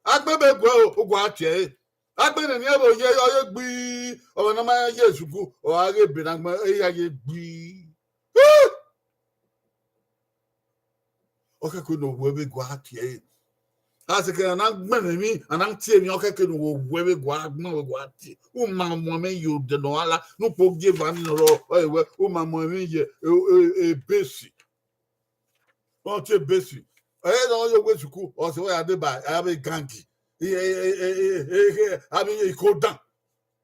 Agbọn ebe guẹ o, u gua tie ẹre. Agbọn nene ẹvbo ye, ọ ye gbii, ọmwa ne ọ ma ye sukuru, ọ gha ghe ebe ne agbọn, e ya ye gbii. Ọ khẹke ne ọ wẹ vbe gua tie ẹre. A sẹ ke a na gbẹn emwi, a na tie emwi, ọ khẹke ne ọ wẹ vbe gua gbẹn vbe gua tie. U ma mu ẹmwẹ ye odẹ nọ gha la, ne ukpo gie eva ni nọ rọ, ọ ye wẹ, u ma mu ẹmwẹ ye, e, e, e, besi. Ọ tie besi. Ẹ nọ ye owe sukuru, ọ sẹ wẹ ya deba, a vbe gangi. E, e, e, e, e, e, e, a vbe ye ikodan.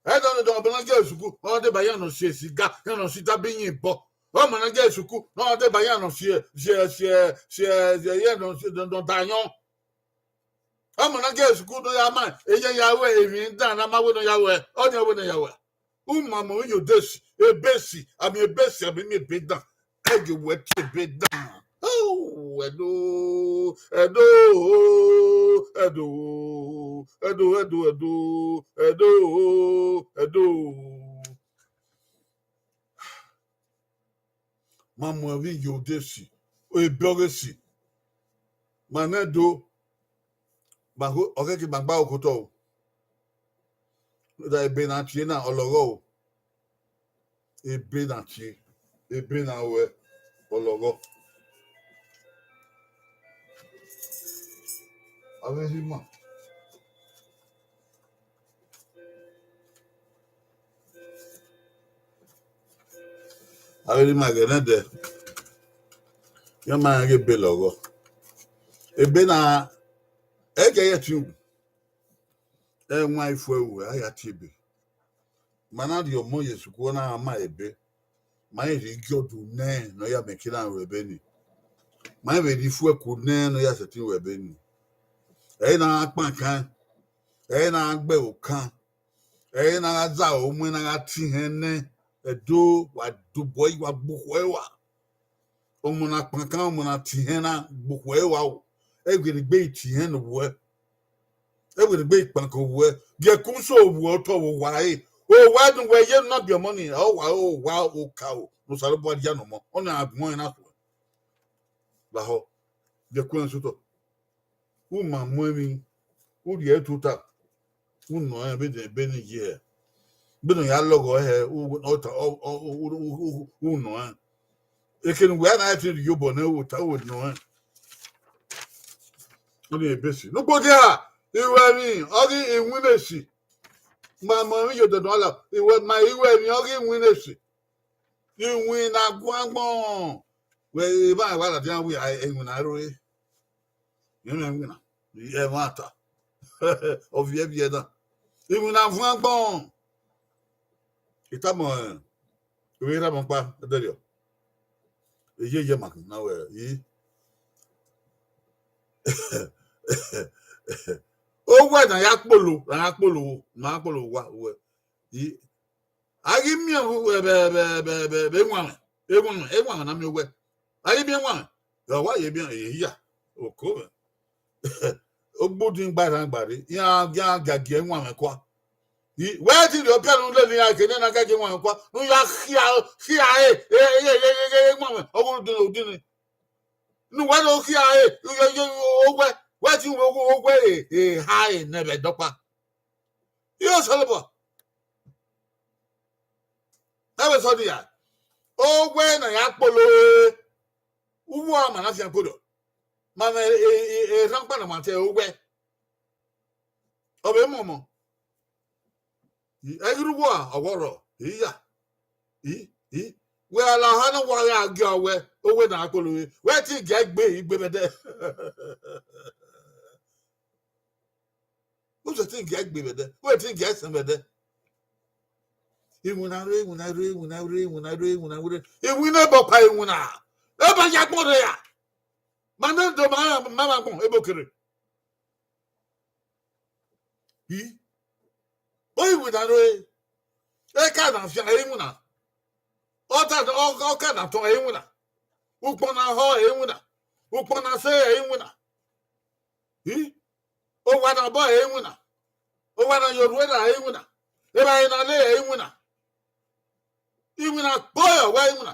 Ẹ nọ, nọ, ọmọ na gie sukuru, ọ deba iran nọ si siga, iran nọ si tabi yin bọ. Ọmọ na gie sukuru, ọ deba iran nọ si, si, si, si, si, iran nọ si, nọ, nọ da ayọn. Ọmọ na gie sukuru, nọ ya ma, eya ya wẹ, emwi dan na ma wẹ nọ ya wẹ, ọ ni wẹ nọ ya wẹ. U ma mu emwi ye odesi, ebesi, a miẹn ebesi, a miẹn ebe dan. Ẹgie wẹ tie ebe dan. Oh, Ẹdo, Ẹdo, Ẹdo, Ẹdo, Ẹdo, Ẹdo, Ẹdo, Ẹdo. Ma mu emwi ye odesi, ebe ọghe esi. Ma nẹ do, ma ho, ọ khẹke ma gba okotọ o. Da ebe na tie na, ọ lọghọ o. Ebe na tie, ebe na ruẹ, ọ lọghọ. Avbe rhie ima. Avbe rhie ima ghẹ nẹdẹ. Iran ma rẹn ghe ebe lọghọ. Ebe na, ẹgiẹ ye ẹtin u. Ẹwaẹn ifuẹ ruẹ, a ya tie ebe. Ma na rhie ọmọ ye sukuru, ọ na ma ebe. Ma rẹn rhie igiẹ ọdun nẹ ne ọ ya mẹ ke na ru ẹbe ni. Ma rẹn vbe rhie ifuẹko nẹ ne ọ ya sẹtin ru ẹbe ni. Ẹ i na gha kpan kan, ẹ i na gha gbe ẹvbo kan, ẹ i na gha zẹ aro mu, ẹ na gha tin hẹn nẹ, Ẹdo, wa dobọ, wa gbe okhuo ẹre rua. Ọmọ na kpankan, ọmọ na tin hẹn na, gbe okhuo ẹre rua o. Ẹghẹ ne egbe i tin hẹn ne owẹ. Ẹghẹ ne egbe i kpankan owẹ. Gie ẹkun so owẹ otọ vbe owa ẹre. Owa ne uwẹ ye ne u na biẹ ọmọ ni, ọ wa, ọ wa okaro ne Osanobua dia ne ọmọ, ọna a gu ẹre na suẹn. Lahọ, gie ẹkun ẹre sotọ. U ma mu emwi, u rhie ẹre tota. U nọ rẹn vbene, vbene ye hẹ. Vbene ọ ya lọghọ hẹ, u, ọ ta, ọ, ọ, u, u, u, u nọ rẹn. Eke ne uwẹ na te rhie obọ nẹ, u ta, u nọ rẹn. Ọnii ebe esi. Ne ukpo dia, iwẹ emwi, ọ ghi iwinna esi. Ma mọ emwi ye odẹ nọ la, iwẹ ma iwẹ emwi, ọ ghi iwinna esi. Iwinna guan agbọn. Wẹ, emwa wa ladian wẹ, a, iwinna rre. Iwinna, iwinna. Ẹmwata. Ọ viẹ viẹ na. Iwinna vuọn agbọn. I tama, eh, ovbi erha mwẹ ọkpa, ẹdẹrriọ. Eye ye ma na wẹ, i. Owẹ na ya kpolo, na ya kpolo, na ya kpolo wa, wẹ. I, a ghi miẹn vbe, vbe, vbe, vbe, vbe, vbe ewanmwẹ, ewanmwẹ, ewanmwẹ na miẹn owẹ. A ghi miẹn ewanmwẹ, ọ wa ye miẹn, e hia, oko mwẹ. Ogbudin gba erhan gba rre, iran, iran giagia ewanmwẹ kua. I, wẹ ti rhie ọpia ne u lele iran eke ne na giagia ewanmwẹ kua, ne u ya khia, khia ẹre, e, e, ewanmwẹ, ọ ghe odin, odin ni. Ne uwẹ do khia ẹre, owẹ, wẹ ti wẹ owẹ, e, e, ha ẹre nẹ vbe ẹdọkpa. Iye Osanobua. Ẹvbo eso dia. Owẹ na ya kpolo re. Uwu a ma na fian kpolo. Ma mẹ, e, e, e, erhan ọkpa na ma te owẹ. Ọ vbe mọmọ. I, ẹgirẹ uwu a, ọ wọrọ. Iya. I, i. Wẹ a la ha na wa gha gie owẹ, owẹ na kpolo re. Wẹ te gie egbe, igbe vbe ẹdẹ. U sẹtin gie egbe vbe ẹdẹ, u sẹtin gie ẹsẹn vbe ẹdẹ. Iwinna rre, iwinna rre, iwinna rre, iwinna rre, iwinna rre. Iwinna ẹbọ pa iwinna. Eba ya agbọn rre ya. Ma nẹ do ma, ma, ma agbọn, ebo kere. I. Ọ iwinna rre. Eka na fian, ẹ iwinna. Ọta, ọ, ọka na tọn, ẹ iwinna. Ukpọn na họ, ẹ iwinna. Ukpọn na sẹ, ẹ iwinna. I? Owa na bọ, ẹ iwinna. Owa na ye orhu ẹre, ẹ iwinna. Evbare na le, ẹ iwinna. Iwinna kpo, ẹ wa iwinna.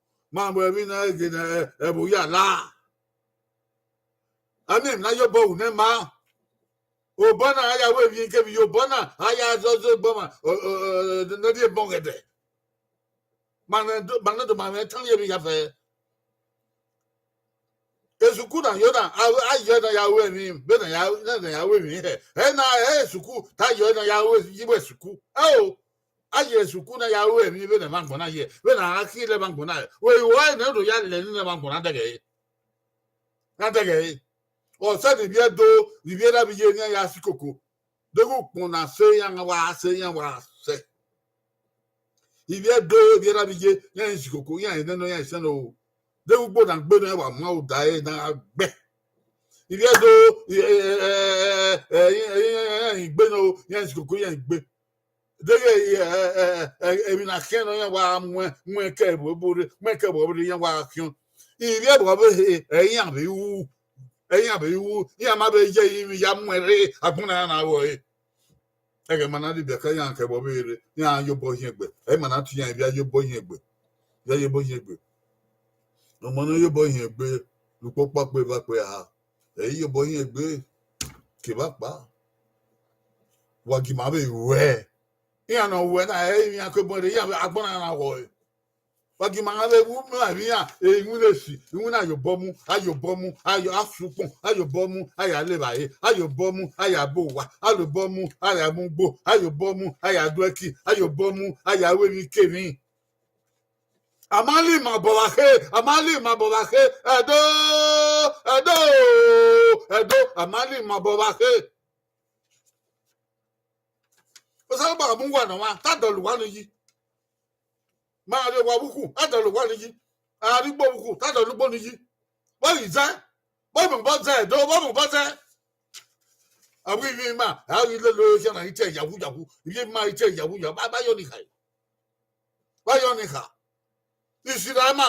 Ma wẹ vbe na ghe ne ẹvbo ya la. A miẹn emwi ne a ya obọ ru nẹ ma. Obọ na a ya ru emwi kevbe ye obọ na, a ya zọzọ egbe ọmwa, ọ, ọ, ọ, ne ọ rhie bọ ghẹdẹ. Ma nẹ do, ma nẹ do, ma mwẹ tan ye emwi ya fẹ. Esuku na yo na, a, a yọ na ya ru emwi, vbene ya, na ya ru emwi hẹ. Ẹ na, ẹ esuku, ta yọ na ya ru yi vbe esuku. Ẹ o, a ye esuku na ya ru emwi vbene ma gbọn na ye, vbene a khin lẹ ma gbọn na. Wẹ i ru ẹre ne do ya lẹ ne ma gbọn na dẹghẹ. Na dẹghẹ. Ọ sẹ ne ivbi Ẹdo, ivbi Erha vbe iye ne iran ya si koko. Deghẹ ukpọn na sẹ iran wa sẹ, iran wa sẹ. Ivbi Ẹdo, ivbi Erha vbe iye, iran si koko, iran nene, iran sẹ no. Deghẹ ugbo na gbe nọ, iran wa mu uda ẹre na gbe. Ivbi Ẹdo, iran gbe nọ, iran si koko, iran gbe. Deghẹ emwi na khian nọ, iran wa muẹn, muẹn ke ẹvbo rre, muẹn ke ẹvbo rre, iran wa khian. Ivbi ẹvbo vbe he, ẹ iran vbe ru, ẹ iran vbe ru, iran ma vbe ye emwi ya muẹn rre, agbọn na iran na ru ẹre. Ẹghẹ ma na rhie ibiẹka iran ke ẹvbo vbe rre, iran ya obọ hiẹn egbe, ẹ ma na tie iran ivbi a ya obọ hiẹn egbe, ivbi a ya obọ hiẹn egbe. Ọmọ ne ọ ya obọ hiẹn egbe, ne ukpokpọ kpe eva kpe eha, ẹ i ya obọ hiẹn egbe, kevbe akpa. Wa gie ima vbe ruẹ. Iran ne ọ ruẹ na, ẹ i re iran ke obọ rre, iran agbọn na iran na ru ẹre. Wa gie ima vbe ru ma vbe iran, iwinna esi, iwinna a ya obọ mu, a ya obọ mu, a ya, a sẹ ukpọn, a ya obọ mu, a ya le evbare, a ya obọ mu, a ya bu owa, a ya obọ mu, a ya mu ugbo, a ya obọ mu, a ya du ẹki, a ya obọ mu, a ya ru emwi kemwi. A ma la ima obọ vbe akhe, a ma la ima obọ vbe akhe, Ẹdo, Ẹdo, Ẹdo, a ma la ima obọ vbe akhe. Osanobua mu uwa ne ọmwa, te a dọlọ uwa ni yi. Ma rhie owa vbe ukhu, a dọlọ uwa ni yi. A rhie ugbo vbe ukhu, te a dọlọ ugbo ni yi. Vbọ ghi zẹ, vbọ mu obọ zẹ, Ẹdo, vbọ mu obọ zẹ. Avbe ivbi ima, a ghi lele khian na, i te yawu yawu, ivbi ima i te yawu yawu, ba, ba yọ ni kha. Ba yọ ni kha. Isiraẹma,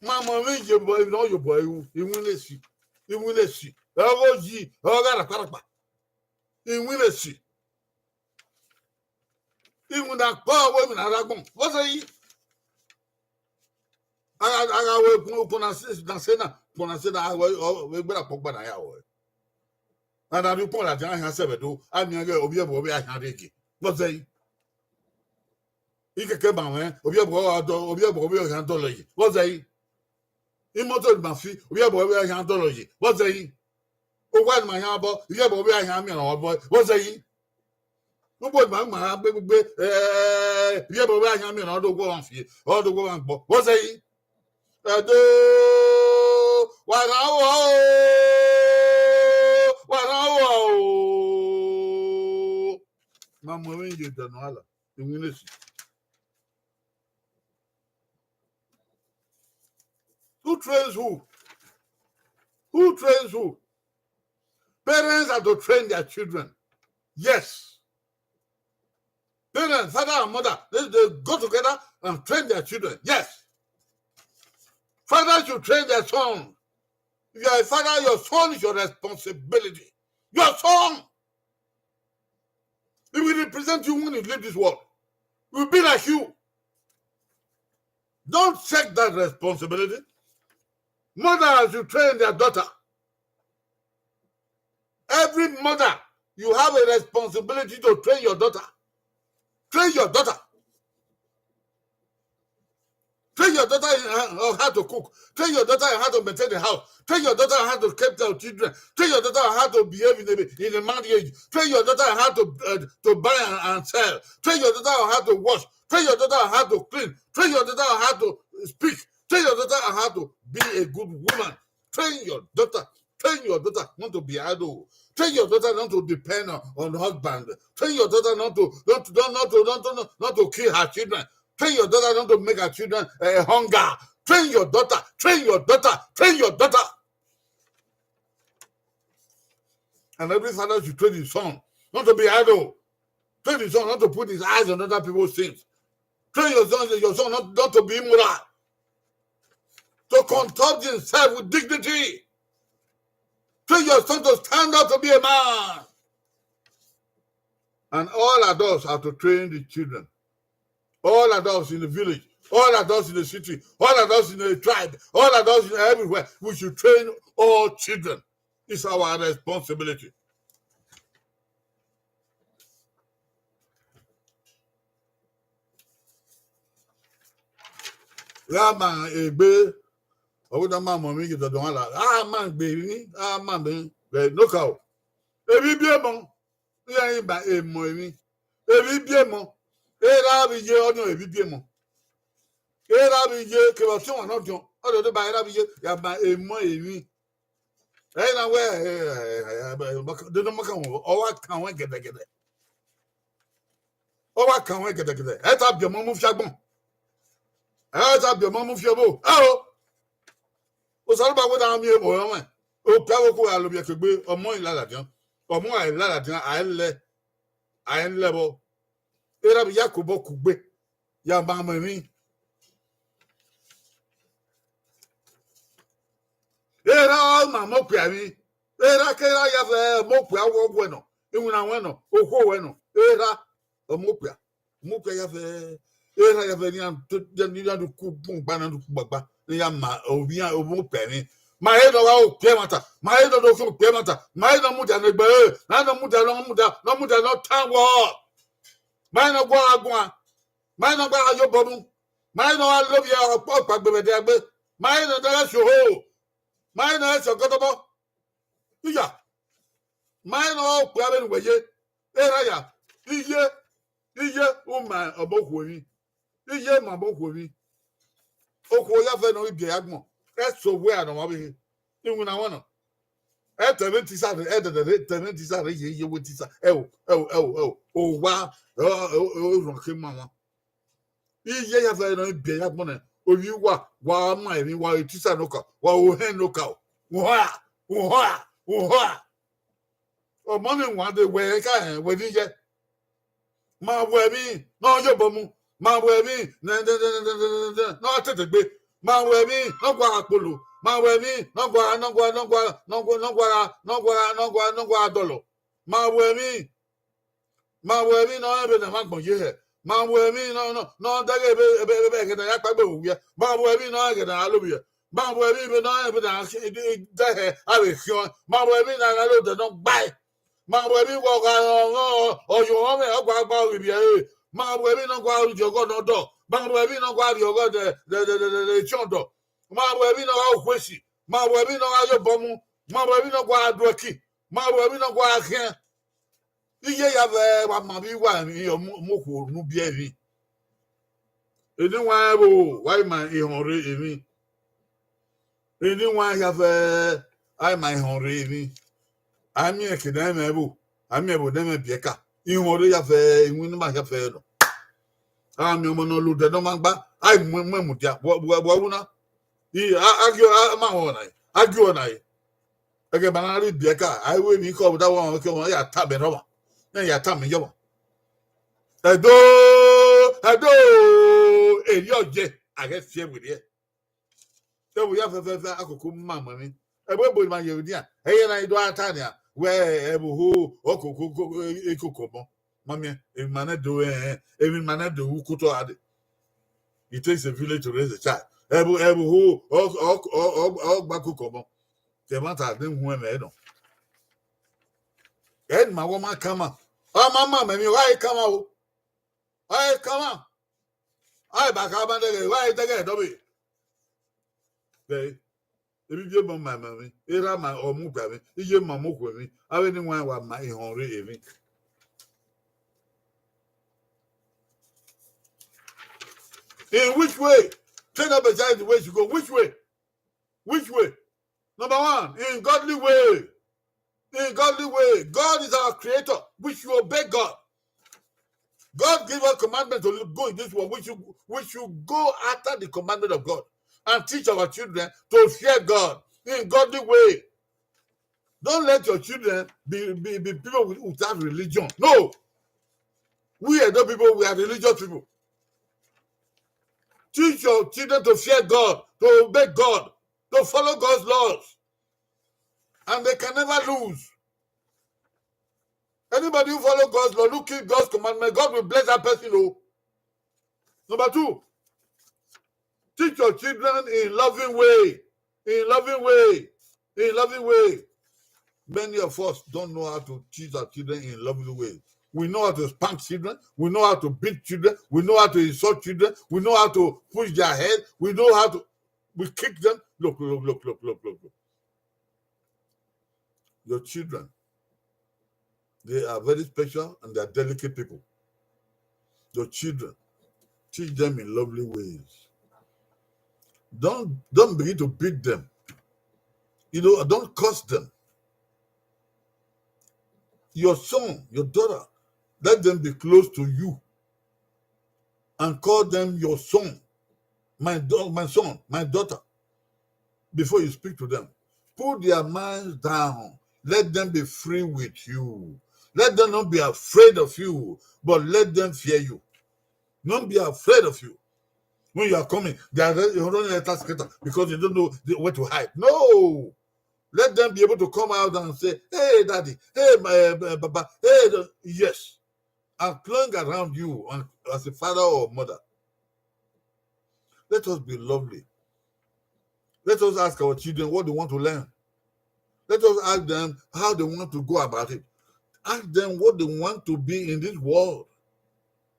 ma mọ emwi ye obọ, emwi ne ọ ye obọ ru, iwinna esi, iwinna esi, ọghe oyi, ọghe arakparakpa, iwinna esi. Iwinna kpọ wẹ emwi na rre agbọn, vbọ zẹ yi? A gha, a gha ru ukpọn, ukpọn na sẹ, na sẹ na, ukpọn na sẹ na, a gha ru, ọ, vbe gberra kpọ gba na ya ruẹ. A na rhie ukpọn ladian, a khian sẹ vbe Ẹdo, a miẹn ighẹ ovbi ẹvbo vbe a khian rre gie, vbọ zẹ yi? Ikẹkẹ ma mwẹ, ovbi ẹvbo ọ dọ, ovbi ẹvbo vbe ọ khian dọlọ yi, vbọ zẹ yi? Imoto ni ma fi, ovbi ẹvbo vbe ọ khian dọlọ yi, vbọ zẹ yi? Owa ni ma yan obọ, ivbi ẹbọ vbe a yan miẹn obọ, vbọ zẹ yi? Ugbo ma ma gbe gbegbe, eh, ivbi ẹbọ vbe a yan miẹn ọdọ owa fi, ọdọ owa gbọ, vbọ zẹ yi? Ẹdo, wa rhan uwa o, wa rhan uwa o. Ma mu ẹmwẹ ye dẹ nọ ala, iwinna esi. Who trains who? Who trains who? Parents are to train their children. Yes. Parents, father and mother, they, they go together and train their children. Yes. Fathers should train their son. If you are a father, your son is your responsibility. Your son. He will represent you when you leave this world. He will be like you. Don't take that responsibility. Mothers should train their daughter. Every mother, you have a responsibility to train your daughter. Train your daughter. Train your daughter in, uh, on how to cook. Train your daughter on how to maintain the house. Train your daughter on how to keep their children. Train your daughter on how to behave in a, in a marriage. Train your daughter on how to, uh, to buy and, and sell. Train your daughter on how to wash. Train your daughter on how to clean. Train your daughter on how to speak. Train your daughter on how to be a good woman. Train your daughter. Train your daughter not to be idle. Train your daughter not to depend on, on husband. Train your daughter not to, not, not, not to, not to, not, not to kill her children. Train your daughter not to make her children, uh, hunger. Train your daughter. Train your daughter. Train your daughter. And every father should train his son not to be idle. Train his son not to put his eyes on other people's things. Train your son, your son not, not to be immoral. To conduct himself with dignity. Train your son to stand up to be a man. And all adults have to train the children. All adults in the village, all adults in the city, all adults in the tribe, all adults in everywhere. We should train all children. It's our responsibility. Gha ma egbe, ọ wẹ ne a ma mu emwi ye dọdọ la. A ma gbe emwi, a ma mẹ, vbe nokaro. Emwi biẹ mọ, iran i ba emọ emwi. Emwi biẹ mọ, erha vbe iye ọnii emwi biẹ mọ. Erha vbe iye kevbe ọtiọnmwa ne ọdiọn, ọ dọdọ ba erha vbe iye, ya ba emọ emwi. Ẹ na wẹ, eh, eh, eh, eh, eh, de ne ọ ma kan wẹ, ọ wa kan wẹ gẹdẹgẹdẹ. Ọ wa kan wẹ gẹdẹgẹdẹ. Ẹ ta biẹ ọmọ mu fi agbọn. Ẹ ta biẹ ọmọ mu fi ọbo. Ẹ o. Osanobua wẹ na miẹn ehe mwẹ. Okpia vbe okhuo gha lobie kegbe, ọmọ i la ladian. Ọmọ a i la ladian, a i lẹ, a i lẹ vbọ. Erha vbe ya kobọ kugbe, ya ma mu emwi. Erha ọ ma mu okpia emwi. Erha ke erha ya vbe mu okpia wẹ nọ, iwinna wẹ nọ, okhuo wẹ nọ. Erha ọ mu okpia, mu okpia ya vbe, erha ya vbe ne iran do ku gbangba, ne iran do ku gbangba, ne iran ma ovbi iran, ọ mu okpia emwi. Ma he ne ọ gha okpia ẹmwata, ma he ne ọ do khian okpia ẹmwata, ma he ne ọ mudia ne egbe ẹre, ma he ne ọ mudia, ne ọ mudia, ne ọ mudia ne ọ tan wọ. Ma he ne ọ gua gha guan, ma he ne ọ gua gha ye obọ mu, ma he ne ọ gha lovbiẹ ọkpa, ọkpa gbe vbe ẹdẹ gbe, ma he ne ọ gha si oho, ma he ne ọ gha si ọgọdọbọ. Iya, ma he ne ọ gha okpia vbene uwẹ ye, erha ya, iye, iye, u ma ọmọ okhuo emwi. Iye ma ọmọ okhuo emwi. Okhuo ya vbe ne ọ ghi biẹ ya agbọn. Ẹso wẹ a nọ ọmwa vbe iwinna wẹ nọ. Ẹ te ẹmwẹ tisa rre, ẹ dẹdẹ rre, te ẹmwẹ tisa rre, ye, ye wẹ tisa. Ẹ o, ẹ o, ẹ o, ẹ o. Owa, ẹ o, ẹ o, ẹ o, orhiọn ke ma wan. Iye ya vbe ne ọ ghi biẹ ya agbọn nẹ, ovbi uwa, wa ma emwi, wa re tisa nokaro, wa re ohẹn nokaro. Uhọra, uhọra, uhọra. Ọmọ ni wan de wẹ ka rẹn, wẹ ni yẹ. Ma wẹ emwi ne ọ ye obọ mu. Ma wẹ emwi ne, ne, ne ọ tete gbe. Ma wẹ emwi ne ọ gua gha kpolo. Ma wẹ emwi ne ọ gua, ne ọ gua, ne ọ gua, ne ọ gua, ne ọ gua, ne ọ gua, ne ọ gua, ne ọ gua dọlọ. Ma wẹ emwi. Ma wẹ emwi ne ọ rẹn vbene a ma gbọn ye hẹ. Ma wẹ emwi ne ọ, ne ọ, ne ọ dẹghe ebe, ebe, ebe, ebe ẹghẹ ne a ya kpaegbe vbe owiẹ. Ma wẹ emwi ne ọ rẹn ẹghẹ ne a ya lovbiẹ. Ma wẹ emwi vbene ọ rẹn vbene a dẹhẹ a vbe khiọẹn. Ma wẹ emwi ne a gha lo odẹ ne ọ gbae. Ma wẹ emwi wẹ ọ gha rọnrọn, ọ ye orhọnmwẹ, ọ gua gba oghirriẹ ẹre. Ma wẹ emwi ne ọ gua rhie ọghọ ne ọ dọ. Ma wẹ emwi ne ọ gua rhie ọghọ de, de, de etiọndọ. Ma wẹ emwi ne ọ gha okhuo esi. Ma wẹ emwi ne ọ gha ye obọ mu. Ma ru emwi ne ọ gua do ẹki, ma ru emwi ne ọ gua khian. Iye ya vbe wa ma vbe iwa emwi, ọ mu, mu okhuo ne u biẹ emwi. Eni wa ẹvbo, wa i ma ihọn rre emwi. Eni wa ya vbe, a i ma ihọn rre emwi. A miẹn ke ne ẹmwẹ ẹvbo, a miẹn ẹvbo ne ẹmwẹ biẹ ka. Ihọn rre ya vbe, iwinna ma ya vbe nọ. A miẹn ọmọ ne ọ lodẹ ne ọ ma gba, a i mu, mu ẹn mudia, vbe, vbe, vbe u na? I, a, a gie, a ma họn na, a gie ọna re. Ẹghẹ ma na rre ibiẹka, a i ru emwi khọ vbe da wa ọmwa ke ọmwa ya tama ẹn rhọmwa, ya tama ẹn ye ọmwa. Ẹdo, ẹdo, erriọ ye, a ghẹ fiẹ werriẹ. Ẹvbo ya fẹfẹfẹ, a koko ma mu ẹmwẹ. Ẹvbo ebo ma ye vbe nian, ẹyẹ na i do a ta nian, wẹ ẹvbo ho, ọ koko, ko, e, e koko ọmọ. Ma miẹn, emwi ma nẹ do, eh, emwi ma nẹ do ru kotọ gha dee. It takes a village to raise a child. Ẹvbo, ẹvbo ho, ọ, ọ, ọ, ọ, ọ gba koko ọmọ. Te ẹmwata ne huẹn mwẹ nọ. Ẹ ma wọ ma kama. Ọ ma ma mẹ emwi, ọ gha kama o. Ọ gha kama. A ba kama dẹghẹ, ọ gha dẹghẹ dọvbe. Bẹ, emwi viọ ma ma ma emwi, erha ma ọ mu gba emwi, iye ma mu okhuo emwi, avbe eni wa wa ma ihọn rre emwi. In which way? Train up a child in the way she go. Which way? Which way? Number one, in godly way. In godly way. God is our creator. We should obey God. God gave us commandment to go in this world. We should, we should go after the commandment of God and teach our children to fear God in godly way. Don't let your children be, be, be people with, without religion. No. We are not people, we are religious people. Teach your children to fear God, to obey God, to follow God's laws. And they can never lose. Anybody who follow God's law, who keep God's commandment, God will bless that person. Oh. Number two, teach your children in loving way, in loving way, in loving way. Many of us don't know how to teach our children in loving way. We know how to spank children. We know how to beat children. We know how to insult children. We know how to push their head. We know how to, we kick them. Look, look, look, look, look, look, look. Your children, they are very special and they are delicate people. Your children, teach them in lovely ways. Don't, don't begin to beat them. You know, don't curse them. Your son, your daughter, let them be close to you and call them your son, my da-, my son, my daughter, before you speak to them. Put their minds down. Let them be free with you. Let them not be afraid of you, but let them fear you. Don't be afraid of you. When you are coming, they are running letter scatter because they don't know the, where to hide. No. Let them be able to come out and say, "Hey, daddy. Hey, my, uh, Baba. Hey, the-," yes. And playing around you and, as a father or mother. Let us be lovely. Let us ask our children what they want to learn. Let us ask them how they want to go about it. Ask them what they want to be in this world.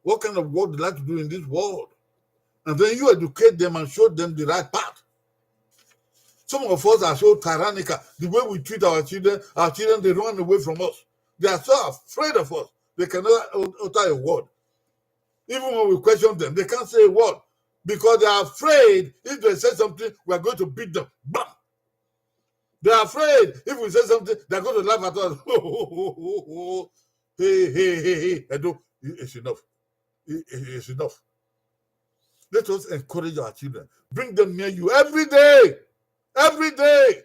What kind of work they like to do in this world. And then you educate them and show them the right path. Some of us are so tyrannical. The way we treat our children, our children, they run away from us. They are so afraid of us. They cannot ut-, utter a word. Even when we question them, they can't say a word because they are afraid if they say something, we are going to beat them. Bam! They are afraid if we say something, they are going to laugh at us. Hey, hey, hey, hey, Edo, it's enough. It, it, it's enough. Let us encourage our children. Bring them near you every day. Every day.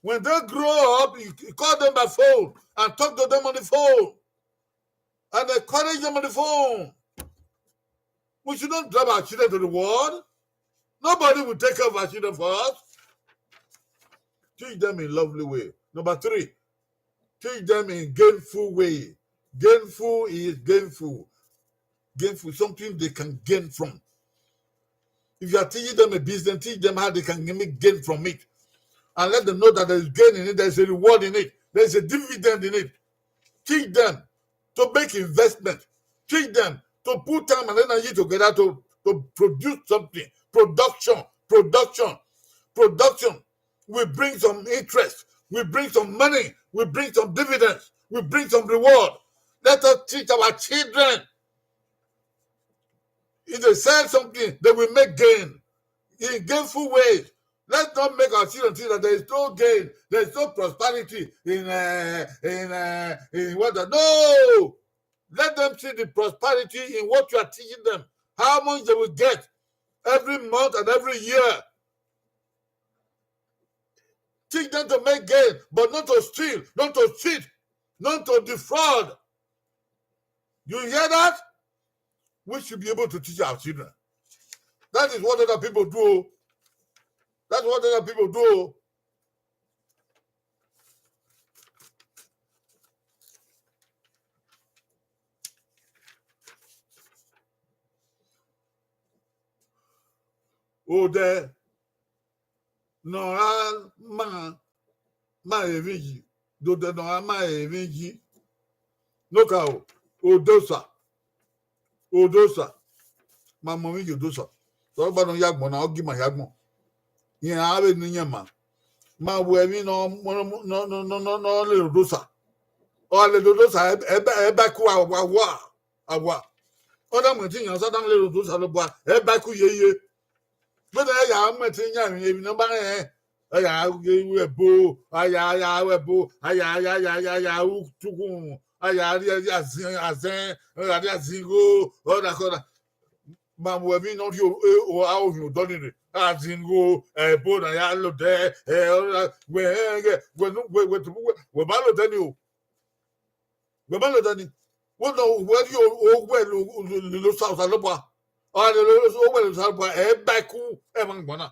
When they grow up, you, you call them by phone and talk to them on the phone. And encourage them on the phone. We should not drive our children to the world. Nobody will take care of our children for us. Teach them in lovely way. Number three, teach them in gainful way. Gainful is gainful. Gainful, something they can gain from. If you are teaching them a business, teach them how they can make gain from it. And let them know that there is gain in it, there is a reward in it, there is a dividend in it. Teach them to make investment. Teach them to put time and energy together to, to produce something. Production, production, production. We bring some interest. We bring some money. We bring some dividends. We bring some reward. Let us teach our children. If they sell something, they will make gain in gainful ways. Let's not make our children think that there is no gain, there is no prosperity in uh, in uh, in what. No, let them see the prosperity in what you are teaching them. How much they will get every month and every year. Teach them to make gain, but not to steal, not to cheat, not to defraud. You hear that? We should be able to teach our children. That is what other people do. That's what other people do. Odẹ ne ọ ra ma ma emwi yi, odẹ ne ọ ra ma emwi yi. Nokaro, odosa, odosa, ma mu emwi yi odosa. Sẹ ọgba ne ọ ya agbọn na, ọ gi ima hia agbọn. Rẹn a vbe ne iyẹn ma, ma wẹ emwi ne ọ lele odosa. Ọ gha lele odosa, ẹ ba ku awa, awa. Ọ na mu ẹtin yan, ọ sa dan lele odosa Osanobua, ẹ ba ku yeye. Vbene ẹ ya mu ẹtin yan emwi, emwi ne ọ ba rẹn, ẹ ya ru ẹbo, a ya ya ru ẹbo, a ya ya ya ya ya ru tukhun, a ya rhie azẹn, azẹn, a ya rhie azẹn igho, ọna kọna. Ma mu emwi ne ọ rhie ohinmwodọ ni rre, azẹn igho, ẹbo ne a ya lodẹ, ẹ, ọna, wẹ, ẹ, wẹ, wẹ, wẹ, wẹ, wẹ ma lodẹ ni o. Wẹ ma lodẹ ni. Wẹ nọ, wẹ rhie owẹ lele Osanobua. Ọ gha lele owẹ lele Osanobua, ẹ ba ku ẹmwẹ agbọn na.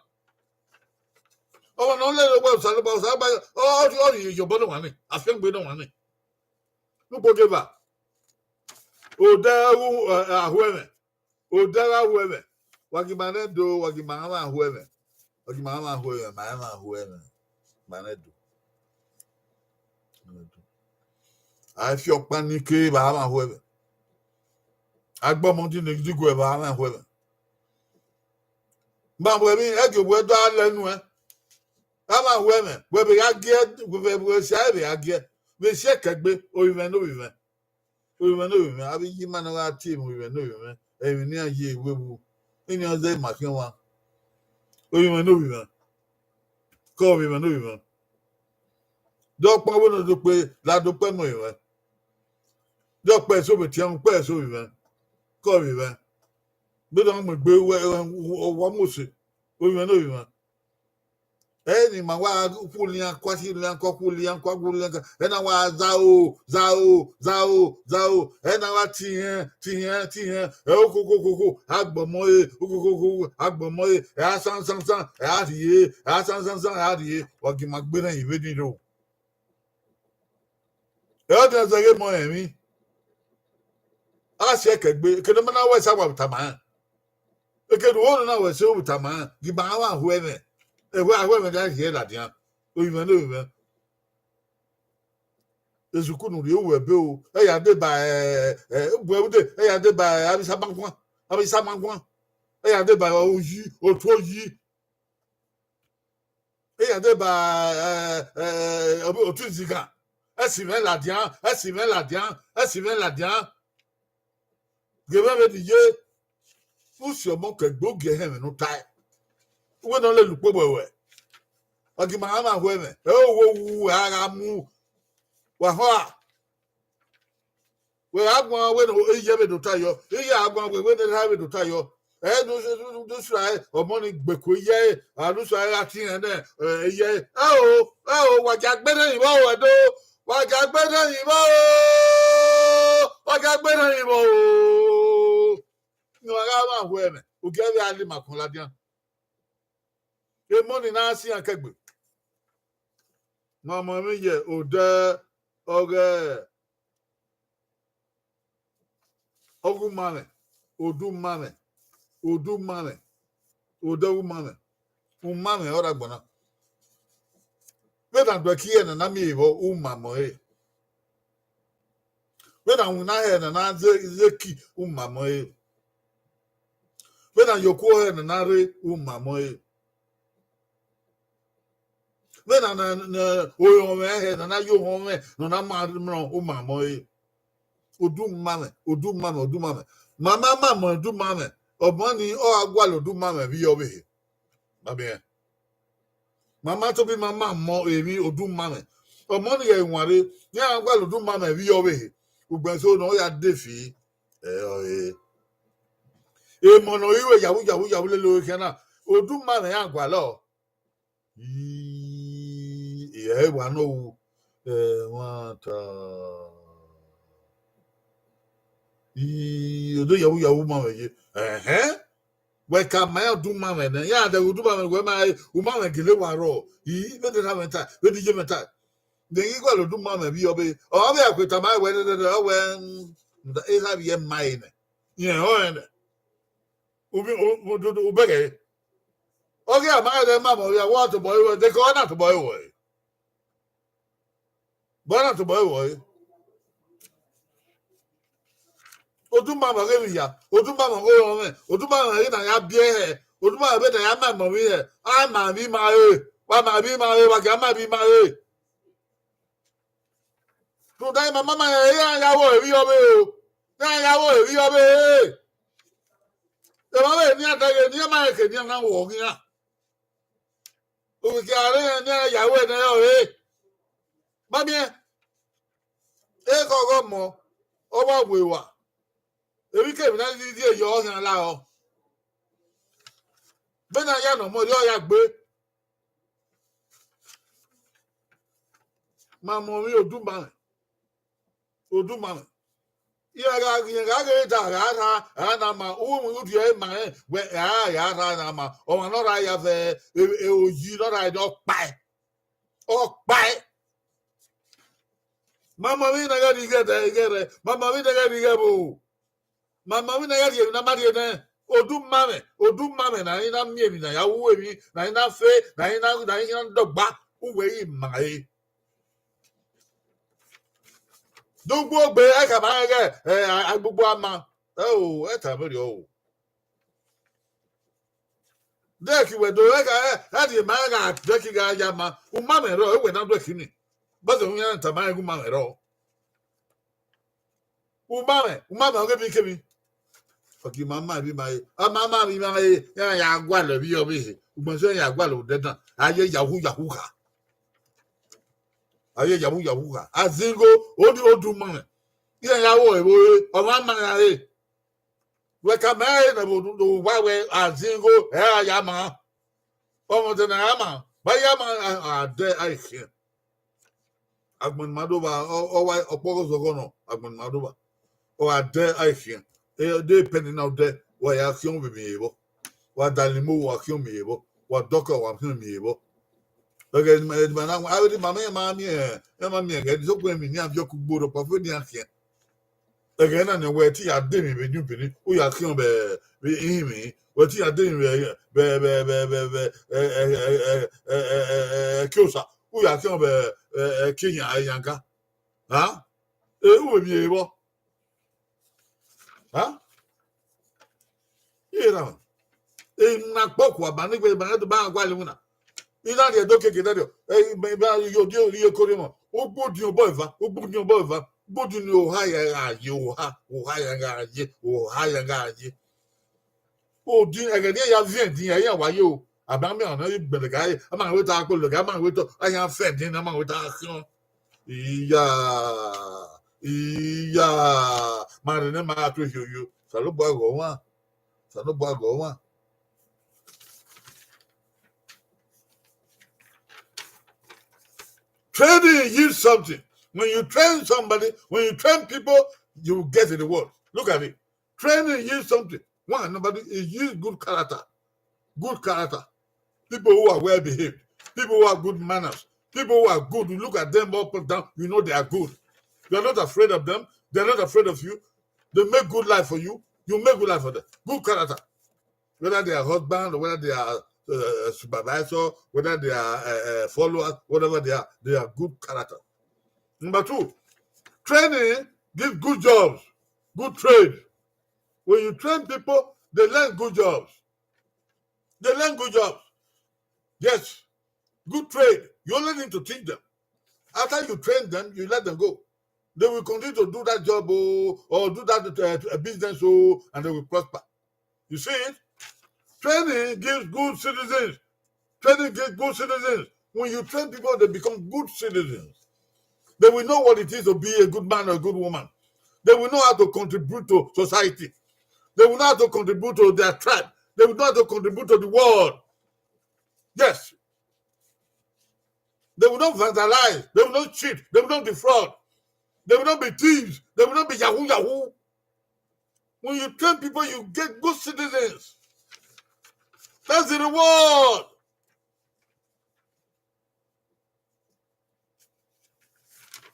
Ọmwa ne ọ lele owẹ Osanobua, Osanobua, ọ, ọ, ọ rhie ye obọ ne ọmwa ni, afiangbe ne ọmwa ni. Ugbo geva, odẹ ru, ẹ, ahuẹmwẹ. Odẹ gha hu ẹmwẹ, wa gi ima nẹ do, wa gi ima mwa hu ẹmwẹ, wa gi ima mwa hu ẹmwẹ, ma rẹn mwa hu ẹmwẹ, ma nẹ do. A i fi ọkpa ni ke vbe a mwa hu ẹmwẹ. A gbe ọmọ di ne diguẹ vbe a mwa hu ẹmwẹ. Ma mu ẹmwi ẹgie wẹ do a lẹ nuẹn. A mwa hu ẹmwẹ, wẹ vbe gha giẹ, wẹ vbe, wẹ si a vbe gha giẹ, vbe si ẹkẹ gbe, ovbi mwẹ ne ovbi mwẹ. Ovbi mwẹ ne ovbi mwẹ, avbe iye ima ne ọ gha tie emwi ovbi mwẹ ne ovbi mwẹ, emwi ne iran ye wewu, eni ọ zẹ ima khian ọmwa. Ovbi mwẹ ne ovbi mwẹ, ke ovbi mwẹ ne ovbi mwẹ. De ọkpa wẹ ne ọ do kpe, la do kpẹ mẹ ovbi mwẹ. De ọkpa eso vbe tiẹn, ukpẹ eso ovbi mwẹ, ke ovbi mwẹ. Vbene ọ mu egbe, wẹ, wẹ, wẹ, wẹ mu ose, ovbi mwẹ ne ovbi mwẹ. Ẹi ni ma wa khulian, kua si lian, kua khulian, kua khulian, ẹ na wa zaro, zaro, zaro, zaro, ẹ na wa tihẹn, tihẹn, tihẹn, ẹ okokokoko, a gbọmọ ẹre, okokokoko, a gbọmọ ẹre, ẹ a san, san, san, ẹ a rhie, ẹ a san, san, san, ẹ a rhie, wa gi ima gbe nẹ vbe ni rro. Ẹ ọdiọn zẹghe mọ rẹn emwi. A si ẹkẹ gbe, ekene ma na wẹ sa wa tama rẹn. Ekene uwẹ na wẹ se u tama rẹn, gi ima mwa hu ẹmwẹ. Ẹvbo a hu ẹmwẹ da rhie ladian. Ovbi mwẹ ne ovbi mwẹ. Ezuku ne u rhie uwẹ ebe o, ẹ ya deba, ẹ, ẹ, ugbẹn ude, ẹ ya deba, ẹ, avbe isama guan, avbe isama guan. Ẹ ya deba oyi, otu oyi. Ẹ ya deba, ẹ, ẹ, otu izigan. Ẹ si mwẹ ladian, ẹ si mwẹ ladian, ẹ si mwẹ ladian. Ghe mwẹ vbe ne I ye, u si ọmọ ke egbe, u gie ẹhẹn mwẹ ne u tae. Uwẹ ne ọ lele ukpo wẹwẹ. Wa gi ima mwa hu ẹmwẹ. Ẹ o wo wu, a gha mu. Wa họn a. Wẹ gha guan wẹ ne iye vbe do ta yọ, iye a guan wẹ, wẹ ne erha vbe do ta yọ. Ẹ ne u, ne u, ne u sura ọmọ ni gbeku iye ẹre, a ne u sura gha tie irẹn nẹ, ẹ, iye ẹre. Ẹ o, ẹ o, wa gia gbe nẹ rin vbọ o, Ẹdo. Wa gia gbe nẹ rin vbọ o. Wa gia gbe nẹ rin vbọ o. Ne wa gha mwa hu ẹmwẹ, u gie vbe a le ima kọn ladian. Emọ ni na siẹn kẹgbe. Ma mu ẹmwẹ ye odẹ ọghe, ọghe umamwẹ, odẹ umamwẹ, odẹ umamwẹ, odẹ ọghe umamwẹ, umamwẹ ọre agbọn na. Vbene a do ẹki ẹre ne a na miẹn vbe u ma mọ ẹre. Vbene a winna hẹ ne a na ze, ze ki, u ma mọ ẹre. Vbene a ye okuo hẹ ne a na rre, u ma mọ ẹre. Vbene a na, na, ohọn mwẹ hẹ, ne a na ye ohọn mwẹ, ne ọ na ma mrọ, u ma mọ ẹre. Odumamwẹ, odumamwẹ, odumamwẹ. Ma ma ma mọ odumamwẹ, ọmọ ni ọ gha gualọ odumamwẹ vbe ọvbehe. Ma miẹn. Ma ma tobọ ima ma mọ emwi odumamwẹ. Ọmọ ni ghẹ wanre, iran gha gualọ odumamwẹ vbe ọvbehe. Ugbẹn eso ne ọ ya de fi, ẹ ọre. Emọ ne ọ ru yawu, yawu, yawu lele ọre khian na, odumamwẹ iran gualọ. Ii, ẹ wa nọ ru, ẹmwata. Ii, odẹ yawu yawu ma mwẹ ye. Ẹhẹn. Wẹ ka ma iran odumamwẹ nẹ, iran dẹghe odumamwẹ wẹ ma re, u ma mwẹ gele wa rrọọ. Ii, vbene erha mwẹ ta, vbene iye mwẹ ta. De ghi gualọ odumamwẹ vbe ọvbehe. Ọ vbe a kue tama wẹ dẹdẹdẹ, ọ wẹ, mm, erha vbe ma ẹre nẹ. Irẹn ọnrẹn nẹ. U, u, u, u, u bẹghe. Ọ ghi a ma rẹ ma mọ vbe a wa tobọ ẹre, de ke ọ na tobọ ẹre. Bọ na tobọ ẹre. Odumamwẹ ọghe emwi hia, odumamwẹ ọghe orọnmwẹ, odumamwẹ ọghe na ya biẹ hẹ, odumamwẹ vbe na ya ma emọ vbe hẹ, a ma vbe ima re, wa ma vbe ima re, wa gia ma vbe ima re. Rhunmwuda ima ma ma rẹn, iran ya vbe ore vbe ọvbehe o, iran ya vbe ore vbe ọvbehe. Emwa vbe ne iran dẹghe, ne iran ma rẹn ke ne iran na wọ ghi iran. Ovbi ke a rre ne iran ya ru ẹre nẹ ọre. Ma miẹn, ekhọghọ ọmọ, ọ wa wẹ wa. Emwikemwi na rhirhi ye ọ khian la ọ. Vbene a ya ne ọmọ rre, ọ ya gbe. Ma mọ emwi odumamwẹ. Odumamwẹ. Iran gha, iran gha ghe da gha rha, a na ma, uwu udu ẹre ma rẹn, wẹ, a gha rha na ma. Ọmwa ne ọ rha ya vbe, e, e, oyi ne ọ rha ne ọ kpae. Ọ kpae. Ma ma vbe na gha rhie ighe ẹdẹ, ighe ẹrẹ. Ma ma vbe na gha rhie ighe ẹvbo. Ma ma vbe na gha rhie emwi ne a ma rhie nẹ. Odumamwẹ, odumamwẹ na i na miẹn emwi na ya ru emwi, na i na fe, na i na, na i na dọgba, uwẹ i ma re. Do gbe ogbe, ẹ ka ma rẹn ghẹ, ẹ, a, agbogbo ama. Ẹ o, ẹ ta mwẹ rriọ o. Dẹki wẹ do, ẹ ka, ẹ, ẹ rhie ma ẹ gha dẹki gha ya ma. U ma mwẹ rrọọ, ẹ wẹ na dẹki ni. Bọzẹ u yan ta ma rẹn gu ma mwẹ rrọọ. U ma mwẹ, u ma mwẹ ọghe emwikemwi. Ọghe ima ma vbe ima re. A ma ma vbe ima re, iran ya gualọ vbe ọvbehe. Ugbẹn sẹ iran ya gualọ odẹ dan. A ye yahu yahu kha. A ye yahu yahu kha. A zingo, odi odumamwẹ. Iran ya ru ẹvbo re, ọ ma ma iran re. Wẹ ka ma ẹre ne vbe owa wẹ a zingo, ẹ ra ya ma. Ọmọdé na ya ma, ba ya ma, a, a dẹ a i khian. Agbọn ne ima do vba, ọ, ọ wa ọkpọghọ zọghọ nọ, agbọn ne ima do vba. Ọ gha dẹ a i khian. E, de pẹn na odẹ, wa ya khian vbe emwi ye vbọ. Wa da limo, wa khian emwi ye vbọ. Wa dọkọ, wa khian emwi ye vbọ. Ẹghẹ ne ima, ne ima na, avbe ne ima ma miẹn, ma miẹn ẹghẹ ne sokpan emwi ne iran viọ kugbo rhọkpa fe ne iran khian. Ẹghẹ na nẹ, wẹ te ya de emwi vbe New Benin, u ya khian vbe, vbe ihinmwi, wẹ te ya de emwi vbe, vbe, vbe, vbe, vbe, vbe, ẹ, ẹ, ẹ, ẹ, ẹ, ẹ, ẹ, ẹ, Ekiosa, u ya khian vbe, ẹ, ẹ, Kenya, Yanga. Ha? E, u vbe miẹn vbọ? Ha? Iye na, e na kpọkua ba ni gbe ba do ba gualọ iwinna. I na rhie do keke da rhie, e, ba, ba, yo, yo, yo, kori mo. Ugbodiọn obọ eva, ugbodiọn obọ eva, ugbodiọn ni oha ya gha ye, oha, oha ya gha ye, oha ya gha ye. Odin, ẹghẹ ne iran ya viẹn din, iran wa ye o. A ma miẹn ọna, igbẹlẹ gha ye, a ma wẹ ta akpọ lẹ gha, a ma wẹ ta, a ya fẹ din, a ma wẹ ta khian. Iya, iya, ma rẹ ne ma to yoyo. Osanobua ghe ọmwa, Osanobua ghe ọmwa. Training yield something. When you train somebody, when you train people, you will get the reward. Look at it. Training yield something. One, number two, it yield good character. Good character. People who are well behaved. People who have good manners. People who are good. You look at them up and down, you know they are good. You are not afraid of them. They're not afraid of you. They make good life for you. You make good life for them. Good character. Whether they are husband or whether they are, uh, supervisor, whether they are, uh, uh, followers, whatever they are, they are good character. Number two, training gives good jobs, good trade. When you train people, they learn good jobs. They learn good jobs. Yes. good trade, you only need to teach them. After you train them, you let them go. They will continue to do that job, oh, or do that uh, business, oh, and they will prosper. You see it? Training gives good citizens. Training gives good citizens. When you train people, they become good citizens. They will know what it is to be a good man or a good woman. They will know how to contribute to society. They will know how to contribute to their tribe. They will know how to contribute to the world. Yes. They will not vandalize. They will not cheat. They will not defraud. They will not be thieves. They will not be yahoo yahoo. When you train people, you get good citizens. That's the reward.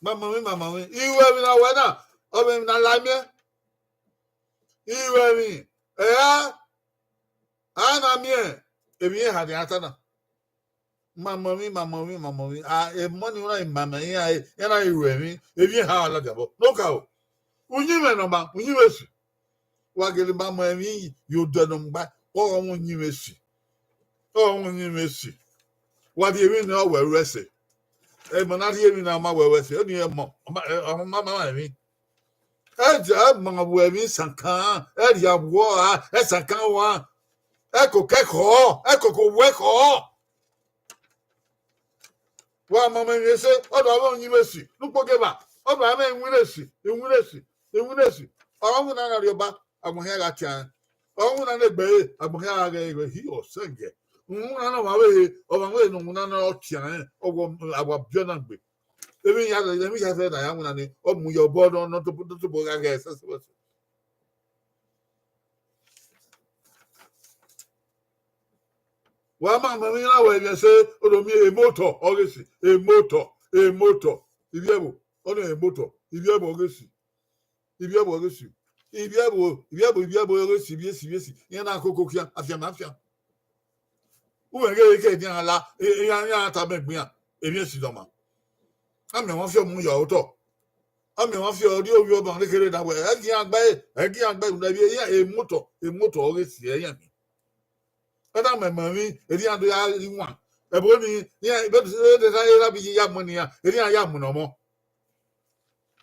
Mamọ mwẹ, mamọ mwẹ. Iruẹmwi na wẹ na, ọ mwẹ emwi na la miẹn. Iruẹmwi, ẹra, a na miẹn emwi iran ha dia ta na. Mamọ mwẹ, mamọ mwẹ, mamọ mwẹ. A, emọ ni na mamọ iran, iran na iruẹmwi, emwi iran ha ladiabọ. No ka o. Uyinmwẹ ne ọ ma, uyinmwẹ esi. Wa gele mamọ emwi ye odẹ ne ọ mu gba, ọ gha mwẹ uyinmwẹ esi. Ọ gha mwẹ uyinmwẹ esi. Wa rhie emwi ne ọ wẹ ru ẹse. Emọ na rhie emwi ne ọ ma wẹ ru ẹse, ọ ni emọ, ọ ma, ọ ma, ma, ma emwi. Ẹ dia ma wẹ emwi sankan, ẹ rhia vbuọ ra, ẹ sankan ua, ẹ koko ẹkhọ, ẹ koko wẹ ẹkhọ. Wa mamọ emwi ese, ọ do mwẹ uyinmwẹ esi, ne ukpogieva, ọ do mwẹ iwinna esi, iwinna esi, iwinna esi. Ọ mwẹ na na rhie ọba, agbọn hia gha tian. Ọ mwẹ na na egbe ẹre, agbọn hia gha ghẹ hi ọsẹngiẹ. Uwinna na ọmwa vbe he, ọmwa vbe ne uwinna na ọ tian, ọ wọ, a wa biẹ na gbe. Emwi ya, emwi ya fẹ na ya winna ni, ọ mu ye obọ nọ, nọ tobọ, nọ tobọ gha ghẹ ẹsẹse. Wa ma mọ emwi na wẹ vbe ẹse, ọ do miẹn emotọ, ọ ghe si, emotọ, emotọ, ivbi ẹvbo, ọ nọ emotọ, ivbi ẹvbo ọ ghe si, ivbi ẹvbo ọ ghe si, ivbi ẹvbo, ivbi ẹvbo, ivbi ẹvbo ọ ghe si, ivbi esi, ivbi esi, iran na koko khian, afian ma afian. Uwẹ ghe ke edian la, e, iran, iran tama egbe iran, emwi esi dọma. A miẹn ọmwa fi ọmọ ya otọ. A miẹn ọmwa fi ọrri ovbi ọba ne kherhe da wẹ, ẹ gi iran gbe, ẹ gi iran gbe, ne ivbi iran emotọ, emotọ ọ ghe si ẹre iran. Ẹ na mẹ mẹ emwi, erriọ iran do ya ghi wan. Ẹvbo ni, iran, ebe de, ebe de, erha bi ye ya mu ne iran, erriọ iran ya mu ne ọmọ.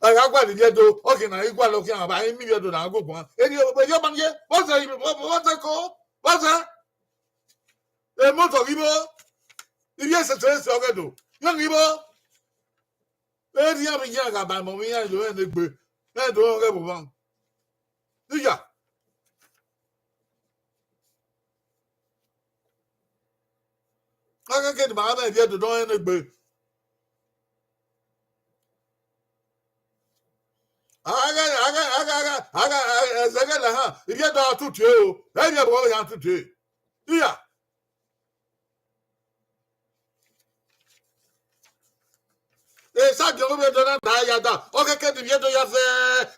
Ẹ gha gualọ ivbi Ẹdo, ọ khin na i gualọ khian, ba emi ivbi Ẹdo na gu guan. Erriọ, erriọ ọba ye, vbọzẹ, vbọzẹ ko, vbọzẹ. Emotọ ghi vbo, ivbi esese ese ọ ghe do, iran ghi vbo. Erriọ vbe iran gha ba ẹmwẹ iran do rẹn ne egbe, rẹn do rẹn ọghe vbe omwa. Iya. Aghẹghẹ ne ma mwẹ ivbi Ẹdo ne ọ rẹn ne egbe. Agha, agha, agha, agha, agha, ẹzẹghẹ lẹ han, ivbi Ẹdo a tutu o, ẹ ivbi Ẹdo ya tutu. Iya. Esagiẹn ovbi Ẹdo na da ya da, ọ kẹkẹ ne ivbi Ẹdo ya zẹ,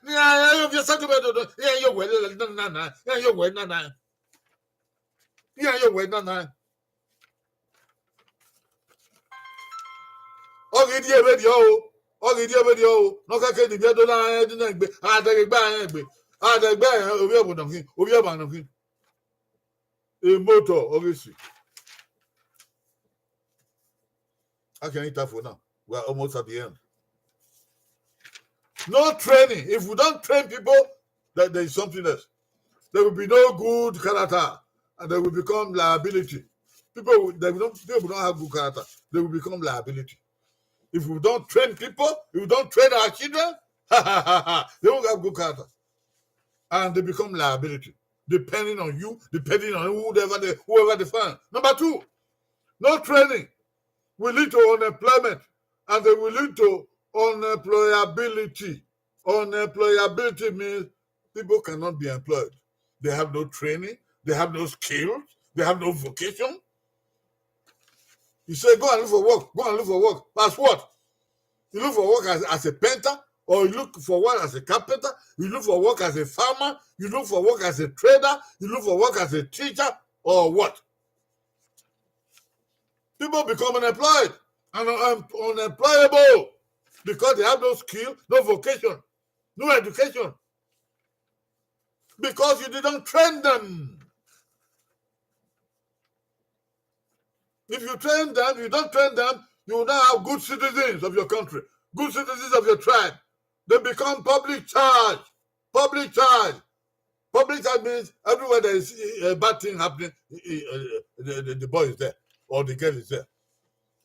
ne iran, iran ovbi Esagiẹn ovbi Ẹdo, iran ye owẹ nana, iran ye owẹ nana. Iran ye owẹ nana. Ọ ghi rhie vberriọ o, ọ ghi rhie vberriọ o, ne ọ kẹkẹ ne ivbi Ẹdo na rẹn ne egbe, a dẹghe egbe a rẹn egbe, a dẹghe egbe a rẹn ovbi ẹvbo nọ khin, ovbi ẹvbo nọ khin. Emotọ ọ ghe si. I can eat that for now. We are almost at the end. No training. If we don't train people, that there is something else. There will be no good character, and they will become liability. People, will- they will not, people will not have good character. They will become liability. If we don't train people, if we don't train our children, they won't have good character. And they become liability, depending on you, depending on whoever they, whoever they find. Number two, no training will lead to unemployment, and they will lead to unemployability. Unemployability means people cannot be employed. They have no training, they have no skills, they have no vocation. You say, "Go and look for work, go and look for work." As what? You look for work as, as a painter, or you look for work as a carpenter, you look for work as a farmer, you look for work as a trader, you look for work as a teacher, or what? People become unemployed and un- unemployable because they have no skill, no vocation, no education. Because you didn't train them. If you train them, you don't train them, you will not have good citizens of your country, good citizens of your tribe. They become public charge. Public charge. Public charge means everywhere there is a bad thing happening, the, the boy is there or the girl is there.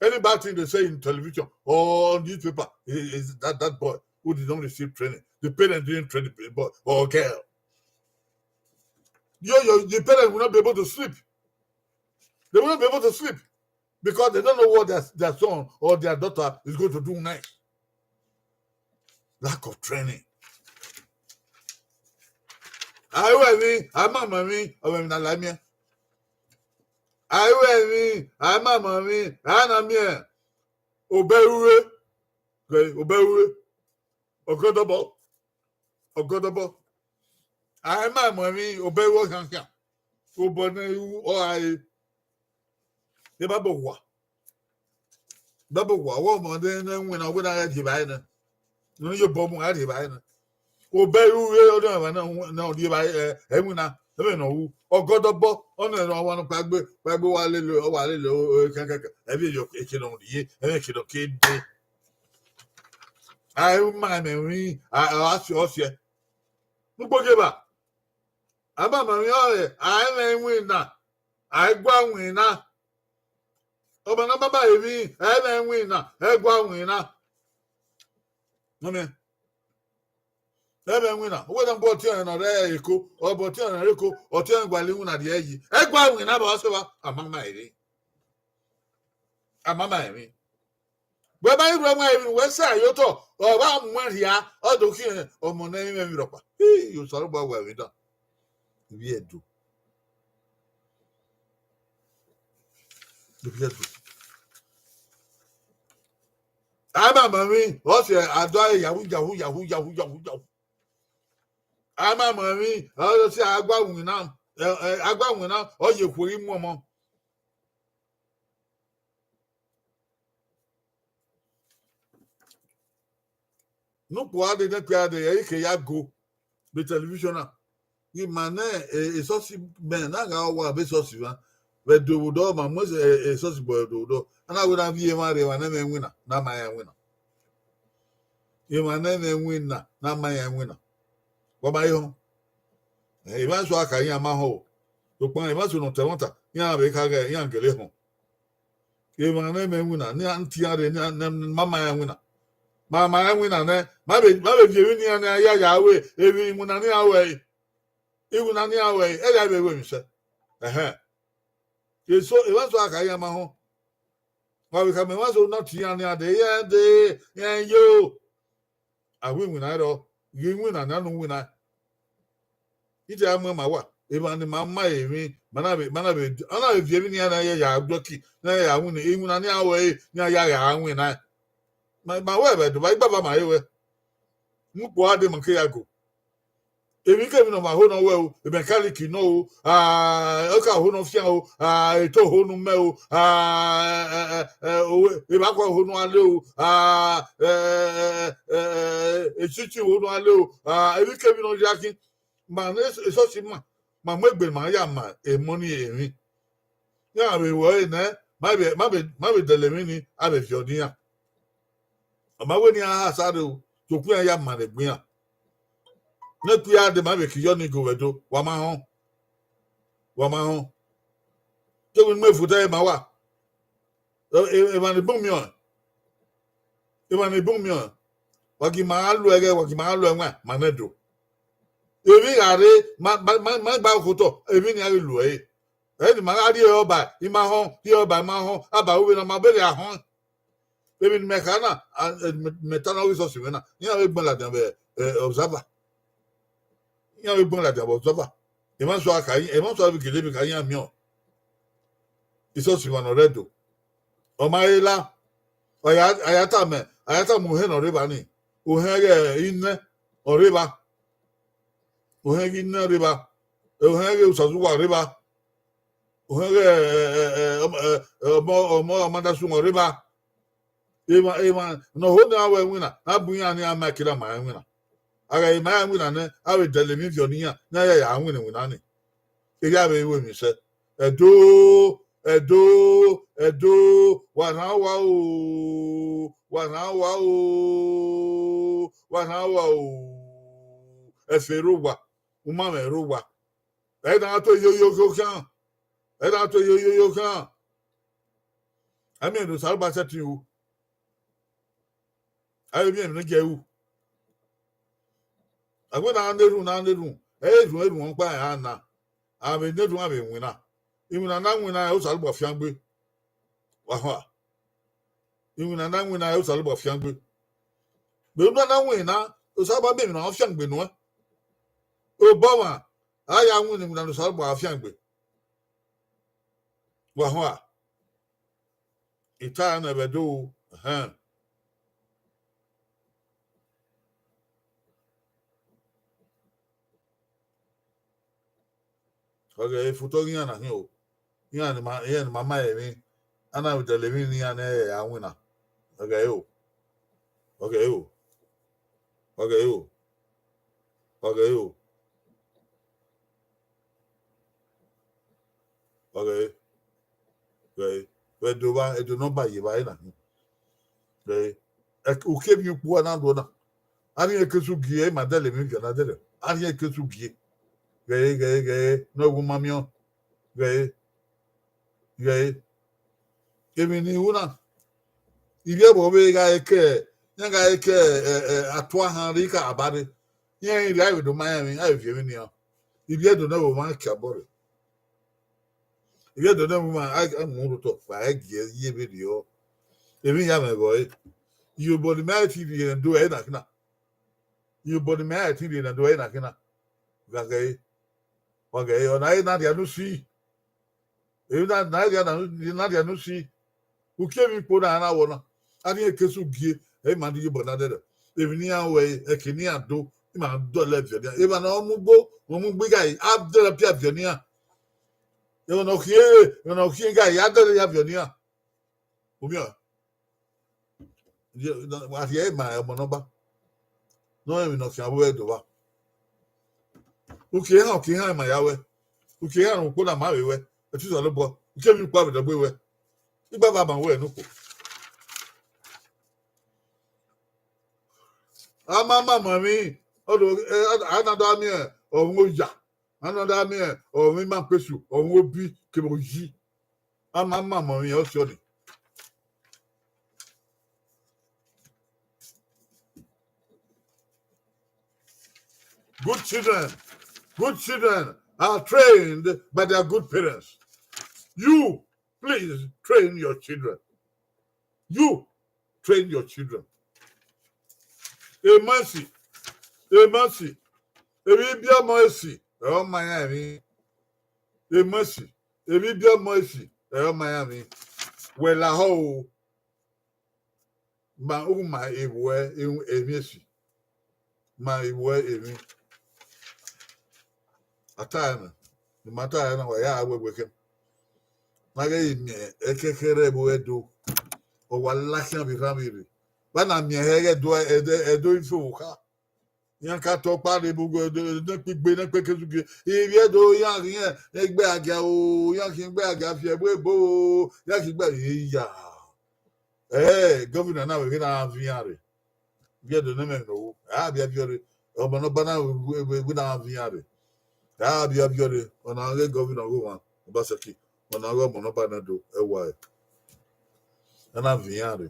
Any bad thing they say in television or newspaper, is that, that boy who did not receive training. The parents didn't train the boy or girl. Your, your, the parents will not be able to sleep. They will not be able to sleep because they don't know what their, their son or their daughter is going to do next. Lack of training. Awe emwi, a ma ma emwi, ọ mwẹ emwi ne a la miẹn. Awe emwi, a ma ma emwi, a na miẹn. Obẹ ru re, obẹ ru re, ọgọdọbọ, ọgọdọbọ. A ma ma emwi, obẹ ru ọkhiankhian. Obọ ne u ọ ra re. Ebabọ wa. Ebabọ wa, wẹ ọmọ ne, ne winna, wẹ na gha rhie evbare nẹ. Ne ọ ye obọ mu, a rhie evbare nẹ. Obẹ ru re, ọ na rhie evbare, ẹ, winna, ẹmwẹ ne ọ ru. Ọgọdọbọ, ọ na rhie ọmwa nọ kpaegbe, kpaegbe wa lele, ọ wa lele, o, o, kẹkẹkẹ. Ẹ vbe yo eke nọ rhie, ẹ vbe eke nọ ke dee. A i ma ẹmwẹ emwi, a, a, a si, ọ siẹ. Ugbo geba. A ma ma emwi ọre, a i mwẹ iwinna, a i gua winna. Ọmwa ne a ma ma emwi, a i mwẹ iwinna, a i gua winna. Nọ miẹn. A i mwẹ iwinna. Uwẹ na bu ọtiọnrẹn ne ọ rre Eko, ọ bu ọtiọnrẹn ne ọ rre Eko, ọtiọnrẹn gualọ iwinna rhie yi. A i gua winna ba ọ sẹ evba, a ma ma emwi. A ma ma emwi. Wẹ ma i rhuẹ ẹmwẹ emwi, wẹ sẹ a ye otọ, ọ vba muẹn rhia, ọ do khian ọmọ ne ẹ i mwẹ emwi rhọkpa. Hii, Osanobua wẹ emwi dan. Ivbi Ẹdo. Ivbi Ẹdo. A ma ma emwi, ọ sẹ a do aro yahu, yahu, yahu, yahu, yahu, yahu. A ma ma emwi, ọ sẹ a gua winna, ẹ, ẹ, a gua winna, ọ ye khuo ghi mu ọmọ. Ne ukpọn a dee, ne ẹkpia a dee, ẹ i ke ya go vbe television na. Ghi ma nẹ, e, esọsi mẹ na gha wa vbe esọsi mwa. Vbe Ẹdo vbe odọ, ma mu e, e, esọsi bọ Ẹdo vbe odọ. A na wẹ na viọ emwa rre, emwa ne ẹ i mwẹ iwinna, ne a ma iran iwinna. Emwa ne ẹ i mwẹ iwinna, ne a ma iran iwinna. Wa ma he họn? Ẹ, emwa eso a ka iran ma họn o. Sokpan emwa eso ne ọ ta ẹmwata, iran vbe kha ghẹ, iran gele họn. Emwa ne ẹ i mwẹ iwinna, ne iran tie iran rre, ne iran, ne, ne ma ma iran iwinna. Ma ma iran iwinna nẹ, ma vbe, ma vbe viọ emwi ne iran, ne iran ya ya ru emwi iwinna ne iran ru ẹre. Iwinna ne iran ru ẹre, ẹ ya vbe ru emwi sẹ. Ẹhẹn. Eso, emwa eso a ka iran ma họn. Wa vbe khama emwa eso na tie iran, ne iran dee, iran dee, iran yo. A ru iwinna rrọọ, ghi winna ne a nu winna. I te a mu ma wa, emwa ne ma ma emwi, ma na vbe, ma na vbe, a na vbe viọ emwi ne iran na ya ya gbe ọki, ne iran ya winna, iwinna ne iran ru ẹre, ne iran ya gha winna. Ma, ma wẹ vbe Ẹdo, ma igbava ma he wẹ. Mu ukpọn a dee, ma ke ya go. Emwi kemwi ne ọ ma ho ne ọ wẹ o, mechanic nọ o, a, ọka ho ne ọ fian o, a, eto ho ne u mẹ o, a, ẹ, ẹ, ẹ, ẹ, owe, evbakua ho ne a le o, a, ẹ, ẹ, ẹ, ẹ, ẹ, echichi ho ne a le o, a, emwi kemwi ne ọ ya khin, ma ne es-, esọsi ma, ma mu egbe ma ya ma emọ ni emwi. Iran vbe ru ẹre nẹ, ma vbe, ma vbe, ma vbe dẹlẹ emwi ni, a vbe viọ ne iran. Ọ ma wẹ ne iran ha sa rre o, sokpan iran ya ma ne egbe iran. Ne ẹkpia a dee, ma vbe ke iyọ ni go vbe Ẹdo, wa ma họn. Wa ma họn. Te wẹ ne u mu efuta ẹre ma wa. E, e, emwa ni bun miẹn ọẹn. Emwa ni bun miẹn ọẹn. Wa gi ma gha lu ẹghẹ, wa gi ma gha lu ẹwaẹn, ma nẹ do. Emwi gha rre, ma, ma, ma, ma gba okhotọ, emwi ni a ghi lu ẹre. Ẹ ni ma gha rrie ọba, I ma họn, rrie ọba, I ma họn, a ba ru vbene ọ ma bẹghe a họn. Emwi ne imẹ kha na, a, e, mẹ, mẹ ta ne ọ ghi sọsi mwẹ na, iran vbe gbẹn ladian vbe, e, Observer. Iran vbe gbẹn ladian vbe Observer. Emwa eso a kha, emwa eso a vbe gele vbe kha iran miẹn ọẹn. Esọsi mwa ne ọ rre Ẹdo. Ọ ma he la, ọ ya, a ya tama, a ya tama ohẹn ne ọ rre evba ni. Ohẹn ighẹ inẹ ọ rre evba. Ohẹn ighẹ inẹ ọ rre evba. Ohẹn ighẹ Osazuwa ọ rre evba. Ohẹn ighẹ, ẹ, ẹ, ẹ, ọmọ, ẹ, ọmọ, ọmọ, ọmọ Adasu ọ rre evba. Emwa, emwa ne ọ ho ne iran ru ẹre iwinna, ne a bu iran ne iran ma kere a ma rẹn iwinna. A gha ma rẹn iwinna nẹ, a vbe dẹlẹ emwi viọ ne iran, ne a ya ya winna iwinna ni. Erriọ a vbe ru emwi sẹ. Ẹdo, Ẹdo, Ẹdo, wa rhan owa o, wa rhan owa o, wa rhan owa o. Ẹfe rre owa, umamwẹ rre owa. Ẹ i na to yoyo khian, ẹ i na to yoyo khian. Ẹ miẹn ne Osanobua sẹtin ru, ẹ i miẹn emwi ne ọ gie ru. Ẹgbẹe na na erhunmwu, na na erhunmwu, ẹ i rhunmwu erhunmwu ọkpa ra na, a vbe na erhunmwu, a vbe winna. Iwinna na winna, Osanobua fiangbe. Wa hua. Iwinna na winna, Osanobua fiangbe. Vbe na na winna, Osanobua miẹn emwi ne ọ fiangbe nuẹn. Obọ ọmwa, a ya winna iwinna ne Osanobua fiangbe. Wa hua. I ta nẹ vbe Ẹdo, ẹhẹn. Ọ ghe e foto ghi iran na khin o. Iran ni ma, iran ni ma ma emwi, a na vbe dẹlẹ emwi ne iran nẹ a winna. Ọ ghe o. Ọ ghe o. Ọ ghe o. Ọ ghe o. Ọ ghe, ghe, vbe Ẹdo vba, Ẹdo ne ọ ba ye evbare na khin. Ghe, ẹ, uki emwi ukpu a na do na. A rhie ekesu gie, ma dẹlẹ emwi viọ na dẹlẹ. A rhie ekesu gie. Ghe, ghe, ghe, ne ọ wu ma miẹn. Ghe, ghe. Emwi ne I ru na, ivbi ẹvbo vbe gha ke, iran gha ke, ẹ, ẹ, atua han rre ka abare. Iran i rhie, a vbe do ma iran emwi, a vbe viọ emwi ne iran. Ivbi Ẹdo ne ẹvbo mwa ke abọ rre. Ivbi Ẹdo ne ẹvbo mwa, a, a mu rre otọ, wa gie ye vberriọ. Emwi ya mwẹ vbe ọre. Iyobọ ne mẹ a ti rhie ne do ẹre na khin na. Iyobọ ne mẹ a ti rhie ne do ẹre na khin na. Gha ghe, wa ghe, ọ na re na rhia ne usi. Emwi na, na rhia na, na rhia ne usi. Uki emwi kpo na, na wọ na. A rhie ekesu gie, ẹ i ma di iyobọ na dẹdẹ. Emwi ne iran ru ẹre, ẹki ne iran do, ima dọlọ viọ nian. Emwa ne ọ mu ugbo, ọ mu ugbo ighae, a dẹlẹ pia viọ nian. Emwa ne ọ khian, emwa ne ọ khian ighae, a dẹlẹ ya viọ nian. U miẹn? Wa rhie ma ọmọ ne ọ ba. Ne ọ rẹn emwi ne ọ khian vbe Ẹdo vba. Uki ehan, uki ehan ma ya wẹ. Uki ehan ne ukpo na ma vbe wẹ. Ẹtin Osanobua, uki emwi ukpo a vbe dọgbe wẹ. Igba vbe ama wẹ ne ukpo. A ma ma ma emwi, ọ do, ẹ, a na do miẹn ọmwa oya. A na da miẹn ọmwa ima kpesu, ọmwa obi kevbe oyi. A ma ma ma emwi ọsiọ ni. Good children, good children are trained by their good parents. You, please train your children. You train your children. Emọ esi, emọ esi, emwi ibiọmọ esi, ẹ ọ ma iran emwi. Emọ esi, emwi ibiọmọ esi, ẹ ọ ma iran emwi. Wẹ lahọ o, ma u ma eruẹ emwi esi. Ma eruẹ emwi. A ta ẹre na, ne ima ta ẹre na, wa ya wẹwẹ khin. Na ghẹ miẹn ẹkẹkhẹ rre ẹvbo Ẹdo, ọ wa la khian vbe erhan vbe rre. Vbe a na miẹn hẹ ighẹ Ẹdo, Ẹdo, Ẹdo i fo vbe okha. Iran ka tọ ọkpa rre vbe uwu Ẹdo, ne kpigbe, ne kpekesugie. Ivbi Ẹdo, iran khian egbe agia o, iran khian egbe agia fi ẹvbo ebo o, iran khian egbe iya. Ẹ, gọvina na vbe ghe na viọ iran rre. Ivbi Ẹdo ne mẹ nọ wo, a bia viọ rre. Ọmọ ne ọ ba na vbe, vbe, vbe na viọ iran rre. A bia viọ rre, ọna ghe gọvina ọghe owa, Obaseki, ọna ghe ọmọ ne ọ ba na do, ẹ wa ẹre. A na viọ iran rre.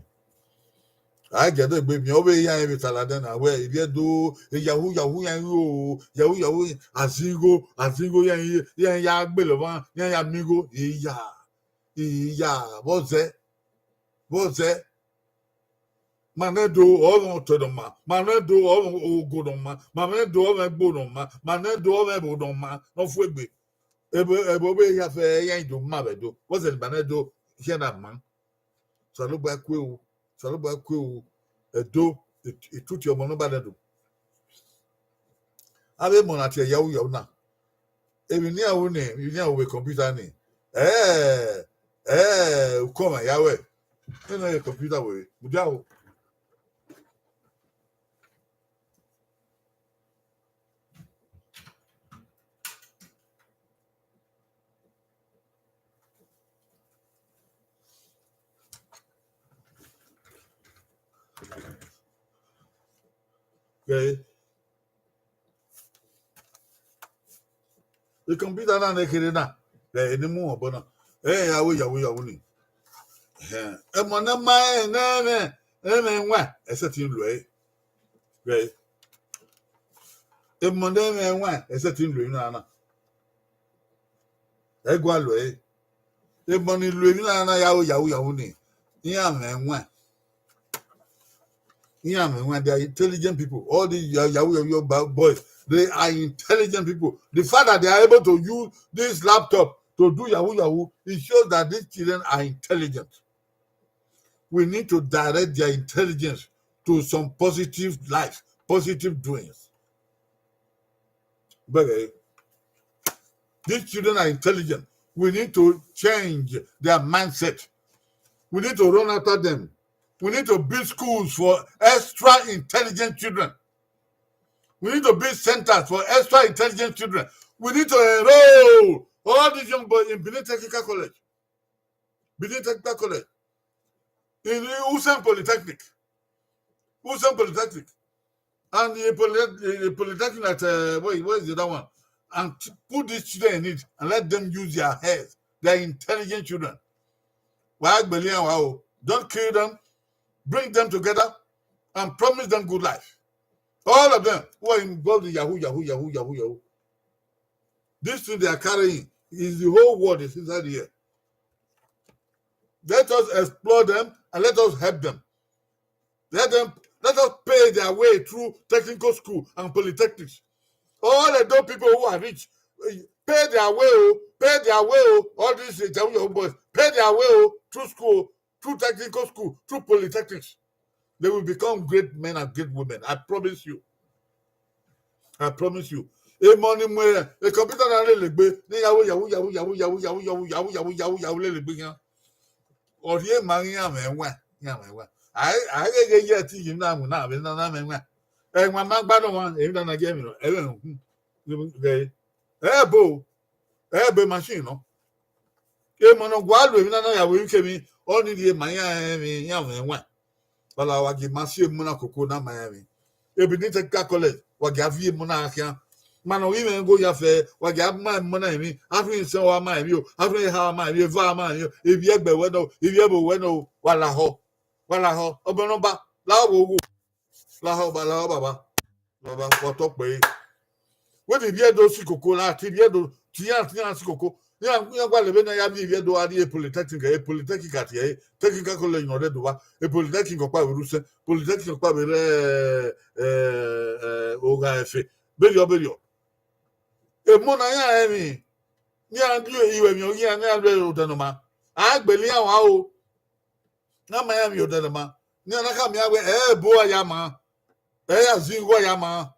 A gie do egbe miẹn, ọ vbe iran vbe ta ladian na, wẹ, Ivbi Ẹdo, e yahoo, yahoo iran ru o, yahoo, yahoo, azingo, azingo iran, iran ya gbele ọmwa, iran ya miẹn igho, iya, iya, vbọ zẹ, vbọ zẹ. Ma nẹ do ọmwẹ otọ ne ọ ma, ma nẹ do ọmwẹ ogo ne ọ ma, ma nẹ do ọmwẹ egbo ne ọ ma, ma nẹ do ọmwẹ ẹvbo ne ọ ma, ne ọ fu egbe. Ẹvbo, ẹvbo vbe ya fẹ, iran do ma vbe do. Vbọzẹ ne ma nẹ do, iran na ma. Osanobua kue o, Osanobua kue o, Ẹdo, etutu ọmọ ne ọ ba nẹ do. Avbe emọ na tie yahoo yahoo na. Emwi ne iran ru ni, emwi ne iran ru vbe computer ni. Ẹ, ẹ, ukọmwa ya wẹ. Ena ye computer wẹ, mudia o. Ghẹ, computer na ne kherhe na, ghẹ, ne mu obọ na, ẹ ya wẹ yahoo yahoo ni. Ẹhẹn, emọ ne ma rẹn ne ẹmwẹ, ẹmwẹ ẹwaẹn, ẹsẹtin lo ẹre. Ghẹ, emọ ne ẹmwẹ ẹwaẹn, ẹsẹtin lo emwi na na. Ẹ gua lo ẹre. Emọ ni lo emwi na na ya wẹ yahoo yahoo ni, iran mwẹ ẹwaẹn. Iran mwẹ ẹwaẹn, they are intelligent people. All these yahoo yahoo boys, they are intelligent people. The fact that they are able to use this laptop to do yahoo yahoo, it shows that these children are intelligent. We need to direct their intelligence to some positive life, positive doings. But, eh, these children are intelligent. We need to change their mindset. We need to run after them. We need to build schools for extra intelligent children. We need to build centers for extra intelligent children. We need to enroll all these young boys in Benin Technical College. Benin Technical College. In Usen Polytechnic. Usen Polytechnic. And the, poly, the polytechnic at, uh, what, what is the other one? And put these children in it and let them use their heads. They are intelligent children. Wa gbele iran wa o. Don't kill them. Bring them together and promise them good life. All of them who are involved in yahoo, yahoo, yahoo, yahoo, yahoo. This thing they are carrying is the whole world is inside here. Let us explore them and let us help them. Let them, let us pay their way through technical school and polytechnics. All the those people who are rich, eh, pay their way, oh, pay their way, oh. All these, eh, yahoo yahoo boys, pay their way, oh, through school, through technical school, through polytechnics. They will become great men and great women. I promise you. I promise you. Emọ ni mu, eh, computer na lele egbe, ne ya wẹ yahoo yahoo yahoo yahoo yahoo yahoo yahoo yahoo yahoo yahoo lele egbe khian. Ọ rhie ma iran mwẹ ẹwaẹn, iran mwẹ ẹwaẹn. A, a gheghe ye ẹtin yi na mu na vbe na na mwẹ ẹwaẹn. Ẹwaẹn ma gba nọ wan, emwi na na gie emwi nọ, ẹvbe hmm. Ghẹ, ẹbo, ẹbo machine nọ. Emọ ne ọ gua lu emwi na na ya wẹ emwi kemwi, ọ ni rhie ma iran ẹmwẹ, iran mwẹ ẹwaẹn. Ọ la wa gie ma si emọ na koko na ma iran emwi. Ebi ni Technical College, wa gie a viọ emọ na khian. Ma ne ọ ghi mwẹ igho ya fẹ, wa gie a ma emọ na emwi, a rhie isẹn ọre a ma emwi o, a rhie eha ọre a ma emwi, eva ọre a ma emwi o, ivbi ẹgbẹ wẹ nọ o, ivbi ẹvbo wẹ nọ o, wa lahọ, wa lahọ, ọbọ nọ ba, lahọ vbe ogho, lahọ ba, lahọ baba, baba, wa tọ kpẹre. Wẹ te ivbi Ẹdo si koko la, te ivbi Ẹdo, te iran, te iran si koko. Iran, iran gua lẹ vbene a ya miẹn ivbi Ẹdo a rrie polytechnic, e polytechnic a tie ẹre, technical college ne ọ rre Ẹdo vba, e polytechnic ọkpa vbe rre Usen, polytechnic ọkpa vbe rre, eh, eh, Ogha Ẹfe, berriọ berriọ. Emọ na iran rẹn emwi, ne iran die iruẹmwi ọghe iran, ne iran rre odẹ ne ọ ma. A gbele iran wan o. Na ma iran emwi odẹ ne ọ ma. Ne iran na khama iran wẹẹ, ẹ, ebo a ya ma, ẹ ya zẹ igho a ya ma.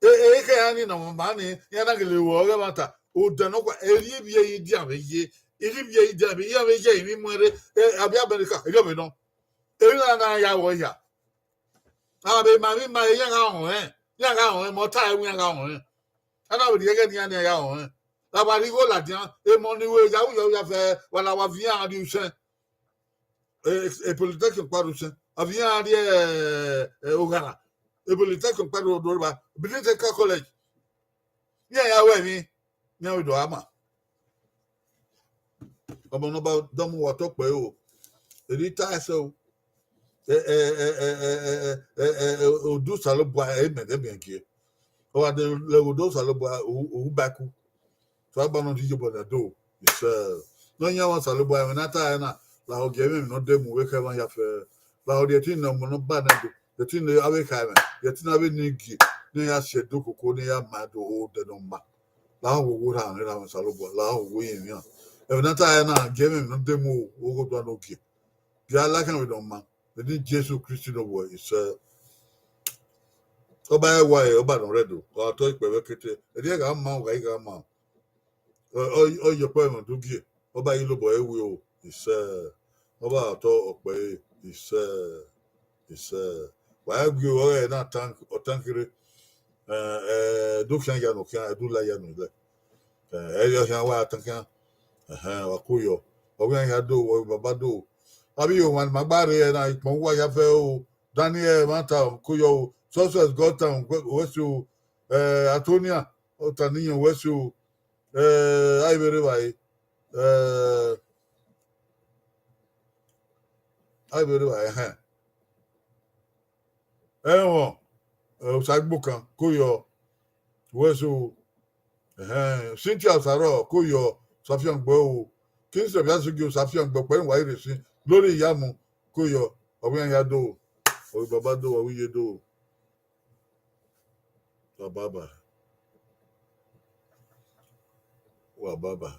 E, e, ekhẹ iran ni nọ ma ni, iran na gele ru ọghe ẹmwata. Odẹ nọkhua, erriọ ivbi ẹre idian vbe ye, erriọ ivbi ẹre idian vbe, iran vbe ye emwi mu ẹre, e, avbe America, erriọ vbe nọ. Emwi na na ya wọ hia. Avbe ma emwi ma iran gha họn ẹn, iran gha họn ẹn, mẹ ọ ta ẹre wẹ iran gha họn ẹn. A na vbe rhie ẹghẹ ne iran ni ya họn ẹn. Avbe a rhie igho ladian, emọ ni ru yahoo yahoo ya fẹ, wa la wa viọ iran rrie Usen. E, e, e polytechnic ọkpa rre Usen, a viọ iran rrie, e, e, Oghara, e polytechnic ọkpa rre Odorba, Benin Technical College. Iran ya ru ẹmwi, iran vbe do a ma. Ọmọ ne ọ ba dọmọ wa tọ kpẹre o. Eri ta ẹsẹ o. E, e, e, e, e, e, e, e, odu Osanobua, e mẹ de miẹn gie. Ọ wa de lẹ odu Osanobua, u, u ba ku. So agba nọ di yobọ na do, isẹ. Ne ọ yan wa Osanobua, ẹmwẹ ne a ta ẹre na, lahọ gie ẹmwẹ ne ọ de mu vbe ekhọe mwa ya fẹ. Lahọ rhie ẹtin ne ọmọ ne ọ ba na do, rhie ẹtin ne avbe kha ẹmwẹ, rhie ẹtin ne avbe ne gie, ne ya si ẹdẹ okoko, ne ya ma do odẹ ne ọ ma. Lahọ wo wo rha mwẹ, rha mwẹ Osanobua, lahọ wo yẹn emwi an. Ẹmwẹ ne a ta ẹre na, gie ẹmwẹ ne ọ de mu ogho dua ne ọ gie. Gie a la khian vbe ne ọ ma. Vbe eni Jesu Kristi ne ọ wẹ isẹ. Ọba ẹwae, ọba ne ọ rre Ẹdo, ọ tọ ikpẹvbe kete. Erriọ gha ma, ọ gha i gha ma. Ọ, ọ, ọ ye ọkpọ ẹmwẹ do gie, ọba ye lobọ ẹre wi o, isẹ. Ọba tọ ọkpẹre, isẹ, isẹ. Wa gie ọghẹ na tank, ọ tank rre. Eh, eh, do khian ya nọ khian, ẹ do la ya nọ lẹ. Eh, ẹ yọ khian wa tank khian. Ẹhẹn, wa ko yọ. Ọ khian ya do, ọ baba do. Avbe iye owan ne ima gba rre na, ikpọn uwa ya fẹ o. Daniel Mata, ko yọ o. Success Godtown, wẹ so. Eh, Antonia, ọ ta ne iran, wẹ so. Eh, a i vbe rre evbare. Eh, a i vbe rre evbare, ẹhẹn. Ẹmwẹ, eh, Osagbokan, ko yọ, wẹ so. Ẹhẹn, Cynthia Osarọ, ko yọ, Safiangbe o. Kingston Biasugi, Safiangbe, ọkpẹn wa ire sin, lori iyamu, ko yọ, ọ wẹ iran ya do, ọ wẹ baba do, ọ wẹ iye do. Wa baba. Wa baba.